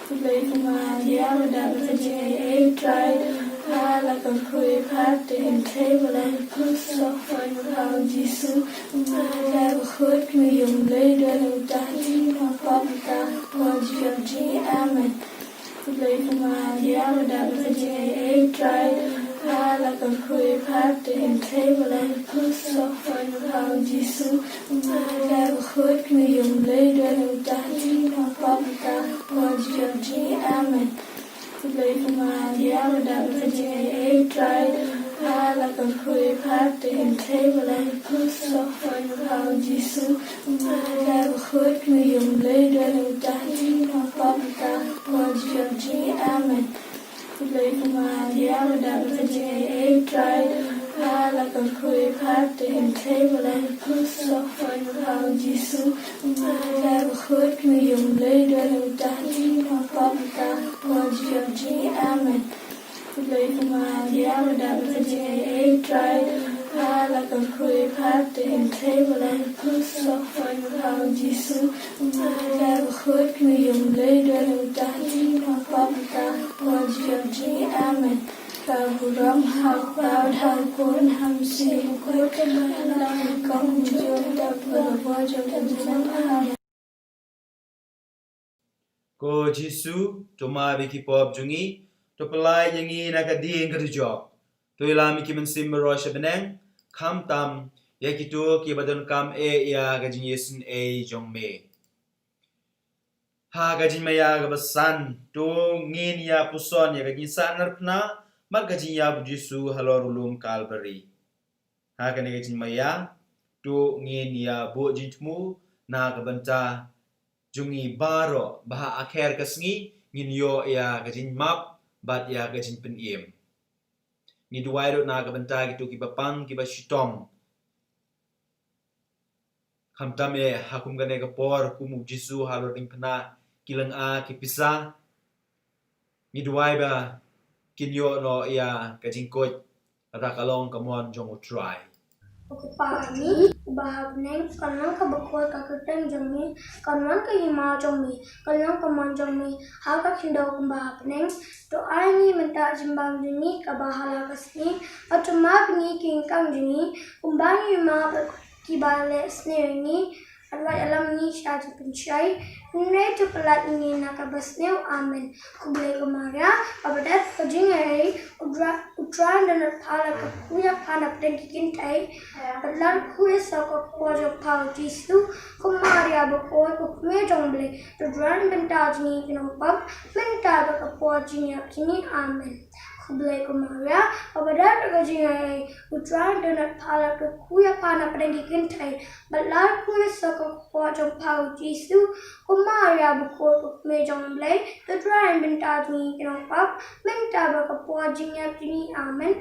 Khublei ko Maria, ba dap da ka jingaiei, U Trai u don bad pha. La kyrkhu ïa pha na pdeng ki kynthei bad la kyrkhu ïa u soh ka kpoh jong pha u Jisu. Ko Maria bakhuid, ko kmie jong U Blei, to duwai na ka bynta ngi ki nongpop mynta bad ha ka por jingïap jong ngi. Amen. Khublei ko Maria, ba dap da ka jingaiei, U Trai u don bad Hala ka khui phat te hin thei ba la pus so fai ba ka u Jisu. Ma ka ba khut mi yong lei da no ta ti no pa ka po ji ji. Amen. Khublei ko Maria ba da ba ka jingaiei Trai. Hala ka khui phat te hin thei ba la pus so fai ba ka u Jisu. Ma ka ba khut mi yong lei da no ta ti no pa ka po ji ji. Amen. Khublei ko Maria ba da ba ka jingaiei Trai. Hala ka khui phat te hin thei ba la pus so fai ba ka u Jisu. Ma ka ba khut mi yong lei da no ta ti no pa ka po ji ji. Amen. Khublei ko Maria ba da ba ka jingaiei Trai. Hala ka khui phat te hin thei ba la pus so fai ba ka u Jisu. Ma ka ba khut mi yong lei da no ta ti no pa ka po ji ji. Amen. Ka burom ha u Kpa, ha u Khun, ha u Mynsiem Bakhuid, kaba la ka jong da ba la jong ka jong. Amen. Ko Jisu, to map ïa ki pop jong ngi, to pyllait ïa ngi na ka dieng ka dujok. To ïalam ïa ki mynsiem baroh sha bneng, khamtam ïa kito kiba donkam eh ïa ka jingïaseng ei jong me. Ha ka jingmaïa kaba san, to ngin ïa puson ïa ka jingsahnarphna bad ka jingïap u Jisu halor u lum Kalbari. Ha kane ka jingmaïa, to ngin ïa buh jingthmu na ka bynta jong ngi baroh, ba ha akher ka sngi ngin ïoh ïa ka jingmap bad ïa ka jingpynim. Ngi duwai ruh na ka bynta kito kiba pang, kiba shitom. Khamtam eh ha kum kane ka por, kum u Jisu halor diengphna, ki lynga, ki pisa. Ngi duwai ba kin ïoh noh ïa ka jingkoit, kata ka long ka mon jong u Trai. Ko Kpa jong ngi uba ha bneng, kan long kaba koit ka kyrteng jong me, kan wan ka hima jong me, kan long ka mon jong me ha ka khyndew kumba ha bneng. To ai ngi mynta ka jingbam jong ngi kaba ha la ka sngi, bad to map ïa ngi ki jingkam jong ngi kumba ngi map ïa kiba leh sniew ïa ngi, bad wat ïalam ngi sha jingpynshai, hynrei to pyllait ïa ngi na kaba sniew. Amen. Khublei ko Maria, kaba dap ka jingaiei, u Trai, u Trai u don bad pha la ka khuid ïa pha na pdeng ki kynthei, bad la khuid ïa ka kpoh jong pha u Jisu. Ko Maria bakhuid, ko kmie jong u Blei, to duwai na ka bynta jong ngi ki nongpop, mynta bad ka por jingïap jong ngi. Amen. Khublei ko Maria, kaba dap ka jingaiei, u Trai u don bad pha la ka khuid ïa pha na pdeng ki kynthei, bad la khuid ïa ka kpoh jong pha u Jisu. Ko Maria bakhuid, ko kmie jong u Blei, to duwai na ka bynta jong ngi ki nongpop, mynta bad ka por jingïap jong ngi. Amen.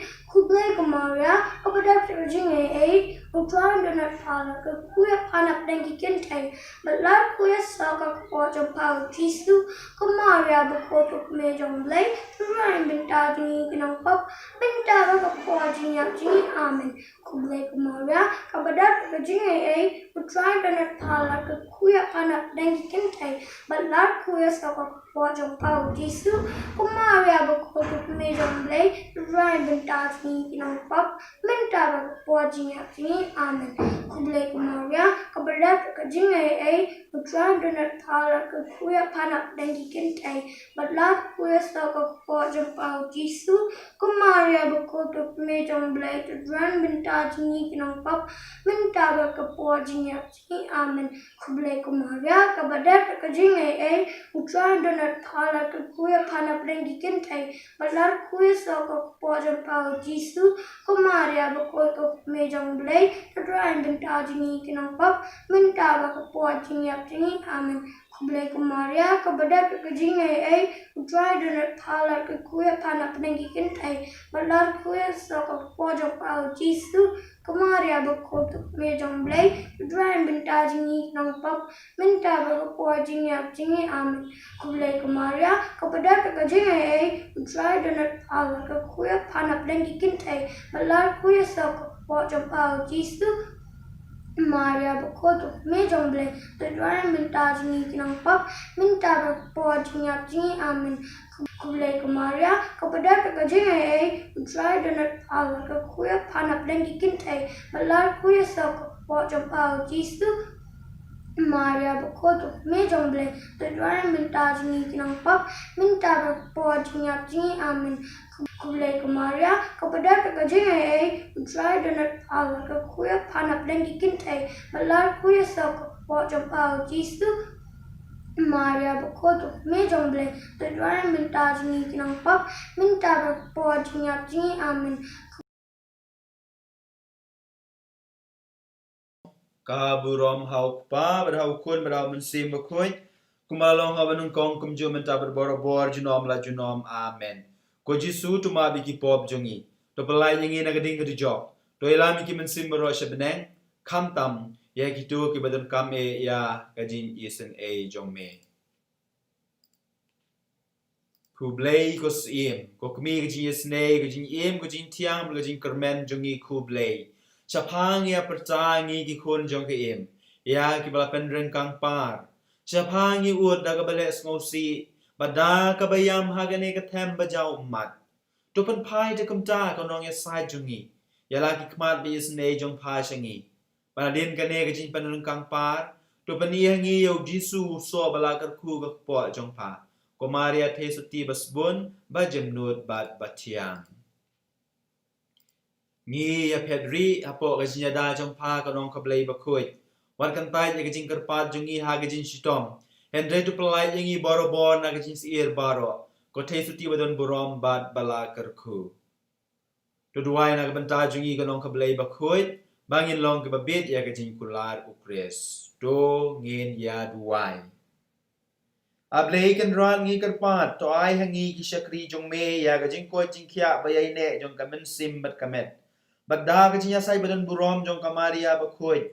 Khublei ko Maria, kaba dap ka jingaiei, u Trai u don bad pha la ka khuid ïa pha na pdeng ki kynthei, bad la khuid ïa ka kpoh jong pha u Jisu. Ko Maria bakhuid, ko kmie jong u Blei, to duwai na ka bynta jong ngi ki nongpop, mynta bad ka por jingïap jong ngi. Amen. Khublei ko Maria, kaba dap ka jingaiei, u Trai u don bad pha la ka khuid ïa pha na pdeng ki kynthei, bad la khuid ïa ka kpoh jong pha u Jisu. Ko Maria bakhuid, ko kmie jong u Blei, to duwai na ka bynta jong ngi ki nongpop, mynta bad ka por jingïap jong ngi. Amen. Khublei ko Maria, kaba dap ka jingaiei, u Trai u don bad pha la ka khuid ïa pha na pdeng ki kynthei, bad la khuid ïa ka kpoh jong pha u Jisu. Ko Maria bakhuid, ko kmie jong u Blei, to duwai na ka bynta jong ngi ki nongpop, mynta bad ka por jingïap jong ngi. Amen. Khublei ko Maria, kaba dap ka jingaiei, u Trai u don bad pha la ka khuid ïa pha na pdeng ki kynthei, bad la khuid ïa ka kpoh jong pha u Jisu. Ko Maria bakhuid, ko kmie jong u Blei, to duwai na ka bynta jong ngi ki nongpop, mynta bad ka por jingïap jong ngi. Amen. Khublei ko Maria, kaba dap ka jingaiei, u Trai u don bad pha la ka khuid ïa pha na pdeng ki kynthei, bad la khuid ïa ka kpoh jong pha u Jisu. Ko Maria bakhuid, ko kmie jong u Blei, to duwai na ka bynta jong ngi ki nongpop, mynta bad ka por jingïap jong ngi. Amen. Khublei ko Maria, kaba dap ka jingaiei, u Trai u don bad pha la ka khuid ïa pha na pdeng ki kynthei, bad la khuid ïa ka kpoh jong pha u Jisu. Maria bakhuid, ko kmie jong u Blei, to duwai na ka bynta jong ngi ki nongpop, mynta bad ka por jingïap jong ngi. Amen. Khublei ko Maria, kaba dap ka jingaiei, u Trai u don bad pha la ka khuid ïa pha na pdeng ki kynthei, bad la khuid ïa ka kpoh jong pha u Jisu. Maria bakhuid, me jong Blei, to duwai mynta jong ngi ki nongpop, mynta bad por jingïap jong ngi. Amen. Khublei ko Maria, ka pdeng ka jingaiei, U Trai u don bad pha, ka khuid pha na pdeng ki kynthei, bad la khuid sa ka kpoh jong pha U Jisu. Maria bakhuid, me jong Blei, to duwai mynta jong ngi ki nongpop, mynta bad por jingïap jong ngi. Amen. Ka burom ha U Kpa, bad ha U Khun, bad ha U Mynsiem Bakhuid, kumba la long ha ba nyngkong, kumjuh mynta bad barabor, junom la junom. Amen. Ko Jisu, to map ïa ki pop jong ngi, to pyllait ïa ngi na ka ding ka dujok, to ïalam ïa ki mynsiem baroh sha bneng, khamtam ïa kito kiba donkam eh ïa ka jingisynei jong me. Khublei ko Syiem, ko Kmie ka jingisynei, ka jingim, ka jingthiang, ka jingkyrmen jong ngi, khublei. Shaphang ïa pyrta ngi ki khun jong ka Im, ïa kiba la pynryngkang par. Shaphang ngi ud da kaba leh sngewsih, bad da kaba ïam ha kane ka them ba jaw ummat. To pynphai da kumta ka nongïasaid jong ngi, ïa la ki khmat ba isynei jong pha sha ngi. Ba nadien kane ka jingpynryngkang par, to pyni ha ngi ïa U Jisu u soh ba la kyrkhu ka kpoh jong pha. Ko Maria thei sotti ba sbun, ba jemnud bad ba thiang. Ngi ïa phet rieh hapoh ka jingïada jong pha ka nong ka Blei bakhuid. Wat kyntait ïa ka jingkyrpad jong ngi ha ka jingshitom, hynrei to pyllait ïa ngi barabor na ka jingsyier baroh, ko thei sotti ba don burom bad ba la kyrkhu. To duwai na ka bynta jong ngi ka nong ka Blei bakhuid, ba ngin long kiba bit ïa ka jingkular U Khrist. To ngin ïa duwai. A Blei Kynrad, ngi kyrpad, to ai ha ngi ki shakri jong me ïa ka jingkoit jingkhiah ba ïaineh jong ka mynsiem bad ka met, bad da ka jingïasaid ba don burom jong ka Maria bakhuid,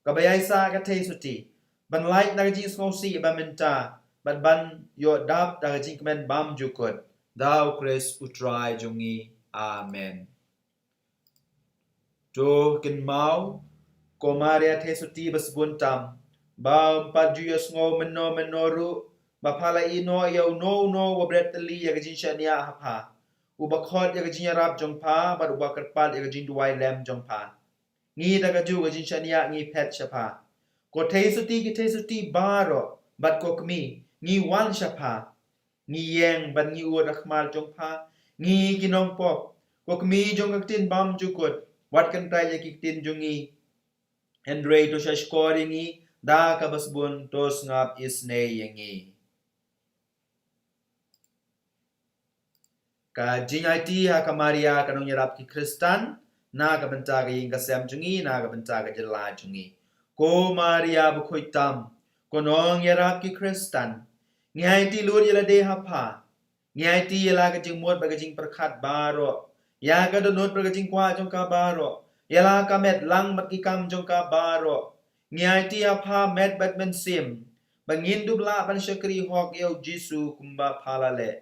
kaba ïaisah ka thei sotti, ban lait na ka jingsngewsih ba mynta, bad ban ïoh dap da ka jingkmen bymjukut. Da U Khrist U Trai jong ngi. Amen. To kynmaw, ko Maria thei sotti ba sbun tam, ba ym pat ju ïohsngew mynno mynno ruh ba pha la ïehnoh ïa uno uno uba bret tylli ïa ka jingshaniah ha pha, uba khot ïa ka jingïarap jong pha, bad uba kyrpad ïa ka jingduwai lem jong pha. Ngi da kajuh ka jingshaniah ngi phet sha pha. Ko thei sotti ki thei sotti baroh, bad ko Kmie, ngi wan sha pha. Ngi ïeng bad ngi ud ha khmat jong pha, ngi ki nongpop, ko Kmie jong ka ktien bymjukut, wat kyntait ïa ki ktien jong ngi, hynrei to shahshkor ïa ngi, da kaba sbun to sngap isynei ïa ngi. Ka jingaiti ha ka Maria ka nongïarap ki Khristan, na ka bynta ka ïing ka sem jong ngi, na ka bynta ka jylla jong ngi. Ko Maria bakhuid tam, ko nongïarap ki Khristan, ngi aiti lut ïa lade ha pha. Ngi aiti ïa la ka jingmut bad ka jingpyrkhat baroh, ïa ka dohnud bad ka jingkwah jong ka baroh, ïa la ka met lang bad ki kam jong ka baroh. Ngi aiti ha pha met bad mynsiem, ba ngin dup lah ban shakri hok ïa U Jisu kumba pha la leh.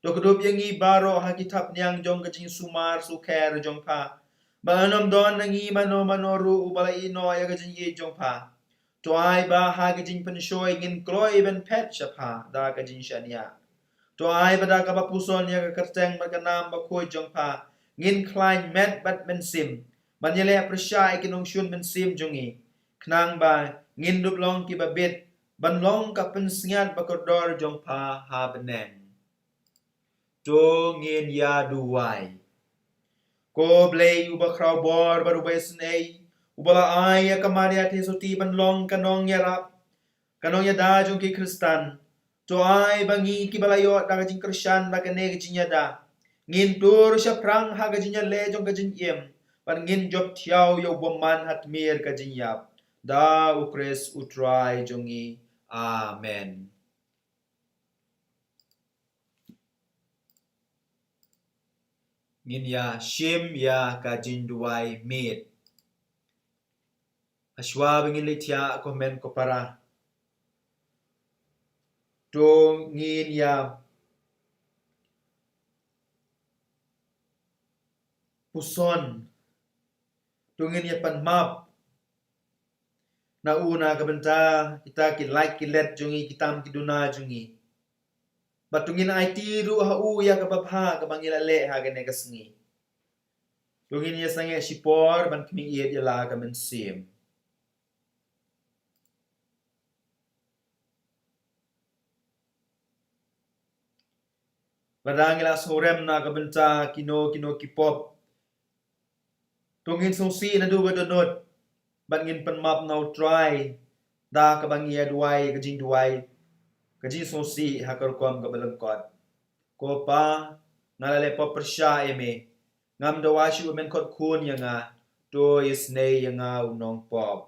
To kdup ïa ngi baroh ha ki thapniang jong ka jingsumar sukher jong pha, ba yn ym don na ngi mano mano ruh uba la ïehnoh ïa ka jingïeit jong pha. To ai ba ha ka jingpynshoi ngin kloi ban phet sha pha da ka jingshaniah. To ai ba da kaba puson ïa ka kyrteng bad ka nam bakhuid jong pha, ngin khlaiñ met bad mynsiem, ban ïaleh pyrshah ïa ki nongshun mynsiem jong ngi, khnang ba ngin dup long kiba bit ban long ka pynsngiat bakordor jong pha ha bneng. To ngin ïa duwai. Ko Blei uba khraw bor bad uba isynei, uba la ai ïa ka Maria thei sotti ban long ka nongïarap, ka nongïada jong ki Khristan, to ai ba ngi kiba la ïoh da ka jingkyrshan da kane ka jingïada, ngin tur shaphrang ha ka jingïaleh jong ka jingim, bad ngin jop thiaw ïa u bymman ha tmier ka jingïap. Da U Khrist U Trai jong ngi. Amen. Ngin ïa shim ïa ka jingduwai miet. Hashwa ba ngin leit thiah, ko hynmen ko para, to ngin ïa puson, to ngin ïa pan map na u na ka bynta kita ki lait ki let jong ngi, ki tam ki duna jong ngi. Bad to ngin aiti ruh ha u ïa kaba bha kaba ngi la leh ha kane ka sngi. To ngin ïa sangeh shipor ban khmih ïeit ïa la ka mynsiem. Lada ngi la sngewrem na ka bynta kino kino ki pop, to ngin sngewsih naduh ka dohnud, bad ngin pynmap na U Trai da kaba ngi ïa duwai ka jingduwai ka jingsngewsih ha ka rukom kaba lyngkot. Ko Pa, nga la leh pop pyrshah ïa me. Ngam dawa shuh ba men khot khun ïa nga, to ïasnei ïa nga u nongpop.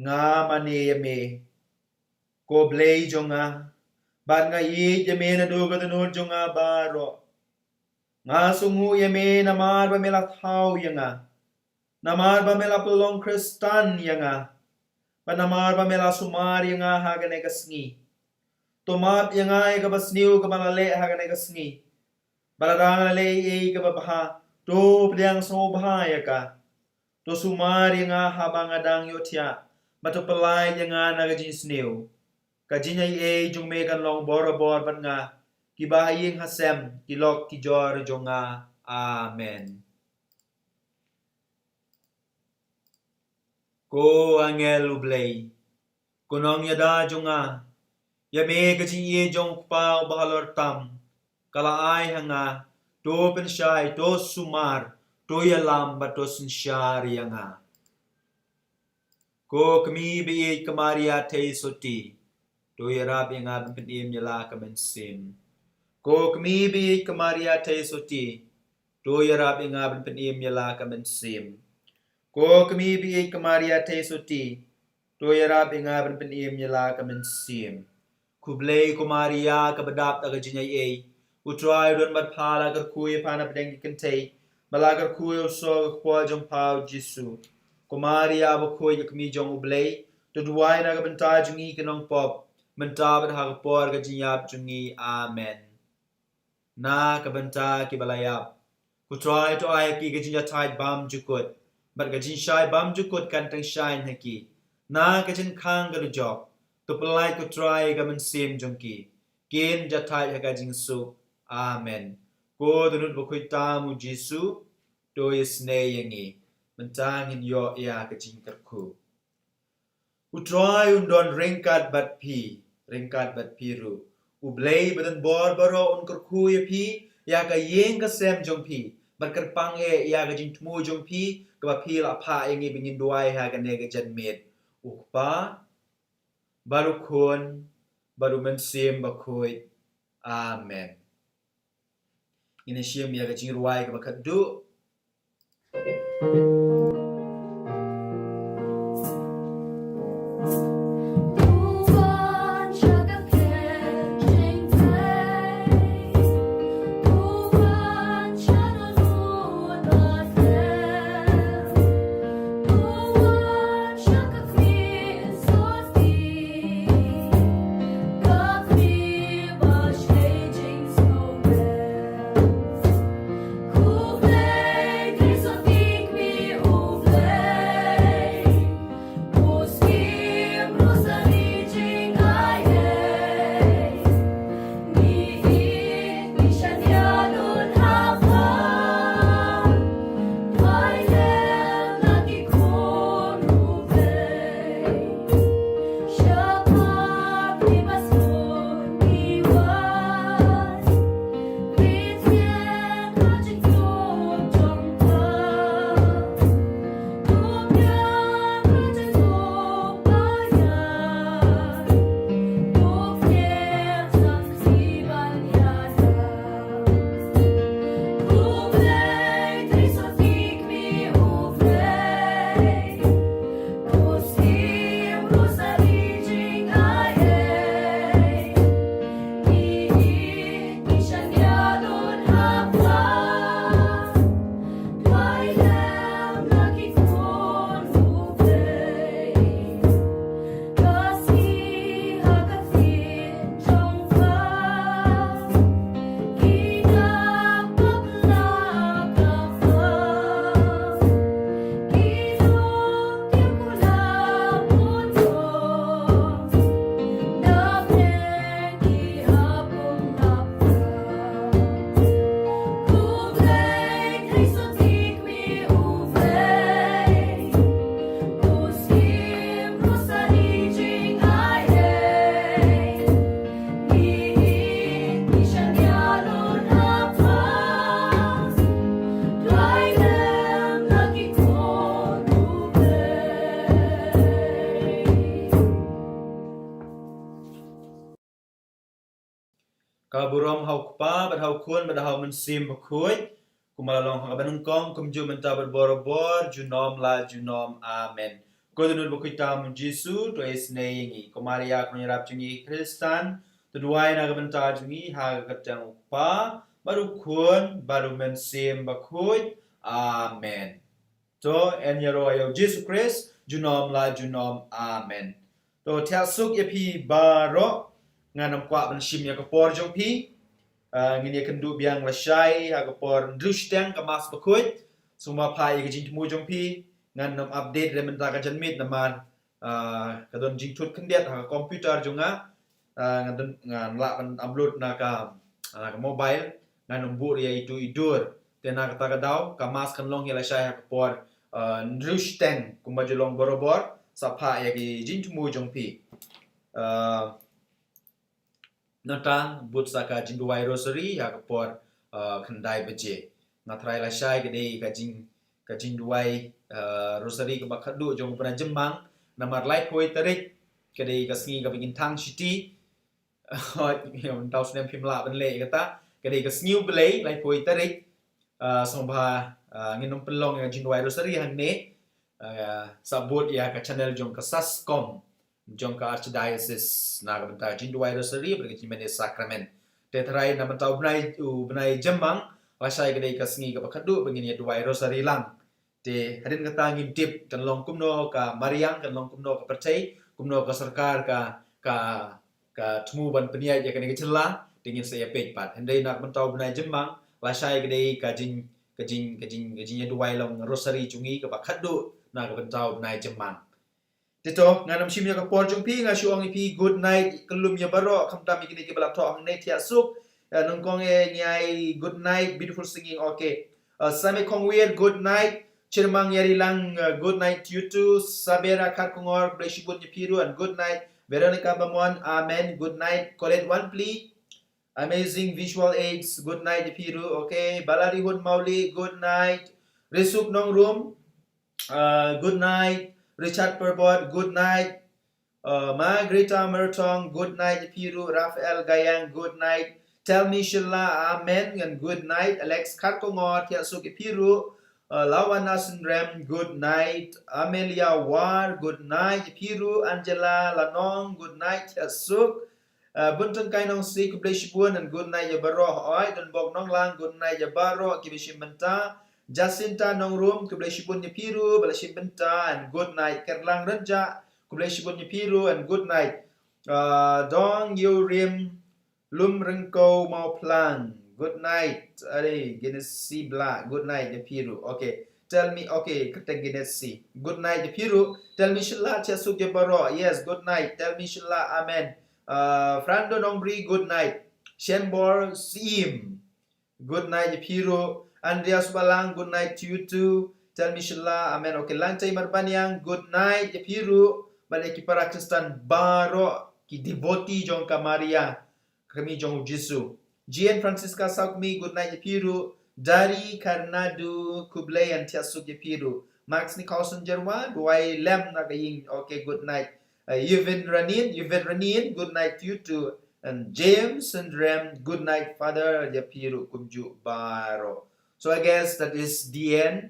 Nga mane ïa me, ko Blei jong nga, bad nga ïeit ïa me naduh ka dohnud jong nga baroh. Nga sngewnguh ïa me namar ba me la thaw ïa nga, namar ba me la pynlong Khristan ïa nga, bad namar ba me la sumar ïa nga ha kane ka sngi. To map ïa nga ïa kaba sniew kaba nga la leh ha kane ka sngi. Bad lada nga la leh ei ei kaba bha, to pdiang sngewbha ïa ka. To sumar ïa nga haba nga dang ïohthiah, bad to pyllait ïa nga na ka jingsniew. Ka jingaiei jong me kan long borabor bad nga, kiba ha ïing ha sem, ki lok ki jor jong nga. Amen. Ko angel U Blei, ko nongïada jong nga, ïa me ka jingïeit jong U Kpa uba halor tam ka la ai ha nga, to pynshai, to sumar, to ïalam bad to synshar ïa nga. Ko kmie ba ïeit ka Maria Theisotti, to ïarap ïa nga ban pynim ïa la ka mynsiem. Ko kmie ba ïeit ka Maria Theisotti, to ïarap ïa nga ban pynim ïa la ka mynsiem. Ko kmie ba ïeit ka Maria Theisotti, to ïarap ïa nga ban pynim ïa la ka mynsiem. Khublei ko Maria kaba dap da ka jingaiei, U Trai u don bad pha, la kyrkhu ïa pha na pdeng ki kynthei, bad la kyrkhu ïa u soh ka kpoh jong pha U Jisu. Ko Maria bakhuid, ka kmie jong U Blei, to duwai na ka bynta jong ngi ki nongpop, mynta bad ha ka por ka jingïap jong ngi. Amen. Na ka bynta kiba la ïap, ko Trai to ai ha ki ka jingjahthait bymjukut, bad ka jingshai bymjukut kan tyngshaiñ ha ki. Na ka jingkhang ka dujok, to pyllait ko Trai ïa ka mynsiem jong ki, kin jahthait ha ka jingsuk. Amen. Ko dohnud bakhuid tam U Jisu, to ïasnei ïa ngi. Mynta ngin ïoh ïa ka jingkyrkhu. U Trai un don ryngkat bad phi, ryngkat bad phi ruh. U Blei ba don bor baroh un kyrkhu ïa phi, ïa ka ïing ka sem jong phi, bad kyrpang eh ïa ka jingthmu jong phi, kaba phi la phah ïa ngi ba ngin duwai ha kane ka janmiet. U Kpa, bad U Khun, bad U Mynsiem Bakhuid. Amen. Ngin ïa shim ïa ka jingrwai kaba khatduh. Burom ha u Kpa, bad ha u Khun, bad ha u Mynsiem Bakhuid, kumba la long ha kaba nyngkong, kumjuh mynta bad barabor, junom la junom. Amen. Ko Trai Bakhuid tam Jisu, to isynei ïa ngi. Ko Maria, ko nong ïarap jong ngi Khristan, to duwai na ka bynta jong ngi ha ka kyrteng u Kpa, bad u Khun, bad u Mynsiem Bakhuid. Amen. To, yn ïaroh ïa u Jisu Khrist junom la junom. Amen. To, thiah suk ïa phi baroh. Ngan ym kwah ban shim ïa ka por jong phi. Ah, ngin ïa kynduh biang lashai ha ka por hynriew shiteng ka Mass Bakhuid. Sngewbha phah ïa ka jingthmu jong phi. Ngan ym update re mynta ka janmiet namar, ah, ka don jingthut khyndiat ha ka computer jong nga. Ah, ngan don, ngan lah ban upload na ka, na ka mobile. Ngan ym buh re ïa itu i dur. Te na kata ka daw ka Mass kan long hi lashai ha ka por, ah, hynriew shiteng kumba ju long barabor. Sa phah ïa ki jingthmu jong phi. Ah, nangta bud sa ka jingduwai Rosary ha ka por, ah, khyndai baje. Nga tharai lashai ka dei ka jing, ka jingduwai, ah, Rosary kaba khadduh jong u bnai Jymmang namar laiphew tarik ka dei ka sngi kaba ngin thang shiti. Hooid, ym tau snem phim lah ban leh kata. Ka dei ka sngi U Blei, laiphew tarik. Ah, sngewbha, ah, ngin ym pynlong ïa ka jingduwai Rosary hangne. Ah, sa bud ïa ka channel jong ka SASCOM jong ka Archdiocese na ka bynta ka jingduwai Rosary bad ka jingmane Sakramen. Te tharai na bynta u bnai, u bnai Jymmang, lashai ka dei ka sngi kaba khadduh ba ngin ïa duwai Rosary lang. Te hadien kata ngim tip kan long kumno ka mariang, kan long kumno ka pyrthei, kumno ka sorkar ka, ka, ka thmu ban pynïaid ïa kane ka jylla. Te ngin sa ïa peit pat. Hynrei na ka bynta u bnai Jymmang, lashai ka dei ka jing, ka jing, ka jing, ka jingïaduwai long Rosary jong ngi kaba khadduh na ka bynta u bnai Jymmang. Te to, ngan ym shim ïa ka por jong phi, nga shu ong ïa phi good night, kyllum ïa baroh, khamtam ïa kine kiba la thoh hangne, thiah suk. Ah, Nongkong E Ngiai, good night, beautiful singing. Okay. Ah, Same Kongwir, good night. Chirmang Yarilang, ah, good night to you too. Sabera Kharkongor, khublei shibun ïa phi ruh and good night. Veronica Bamon, amen, good night. Colette Wanpli, Amazing Visual Aids, good night ïa phi ruh. Okay. Balarihun Mauli, good night. Risuk Nongrum, uh, good night. Richard Perbot, good night. Uh, Margarita Mertong, good night ïa phi ruh. Raphael Gayang, good night. Tell me Sheila, amen and good night. Alex Kharkongor, thiah suk ïa phi ruh. Uh, Lawana Synrem, good night. Amelia War, good night ïa phi ruh. Angela Lanong, good night, thiah suk. Uh, Buntengkai Nongsi, khublei shibun and good night ïa baroh. Oi, Donbok Nonglang, good night ïa baroh kiba shim bynta. Jacinta Nongrum, khublei shibun ïa phi ruh ba la shim bynta and good night. Kerlang Rynjah, khublei shibun ïa phi ruh and good night. Uh, Dong Yorim, Lum Ryngkew Mawphlang, good night. Are, Genesi Blah, good night ïa phi ruh. Okay. Tell me, okay, kyrteng Genesi. Good night ïa phi ruh. Tell me Sheila, thiah suk ïa baroh. Yes, good night. Tell me Sheila, amen. Uh, Frando Nongbri, good night. Shenbor Sim, good night ïa phi ruh. Andreas Balang, good night to you too. Tell me Sheila, amen. Okay, Langtai Marbaniang, good night ïa phi ruh. Bad ïa ki para Khristan baroh, ki devotee jong ka Maria, ka kmie jong u Jisu. Jane Francisca Saukmi, good night ïa phi ruh. Dari Karnadu, khublei and thiah suk ïa phi ruh. Max Nicholson Jerwa, duwai lem na ka ïing. Okay, good night. Uh, Yuvin Ranin, Yuvin Ranin, good night to you too. And James and Rem, good night, Father, ïa phi ruh kumjuh baroh. So I guess that is the end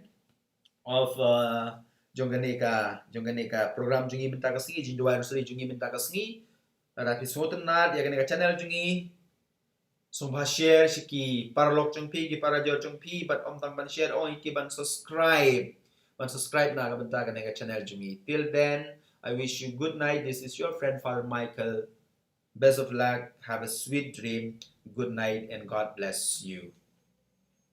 of, uh, jong kane ka, jong kane ka program jong ngi mynta ka sngi, jingduwai Rosary jong ngi mynta ka sngi. Lada phi sngewtynnad ïa kane ka channel jong ngi, sngewbha share sha ki paralok jong phi, ki parajor jong phi, bad ym tang ban share, ong ïa ki ban subscribe. Ban subscribe na ka bynta kane ka channel jong ngi. Till then, I wish you good night. This is your friend Father Michael. Best of luck. Have a sweet dream. Good night and God bless you.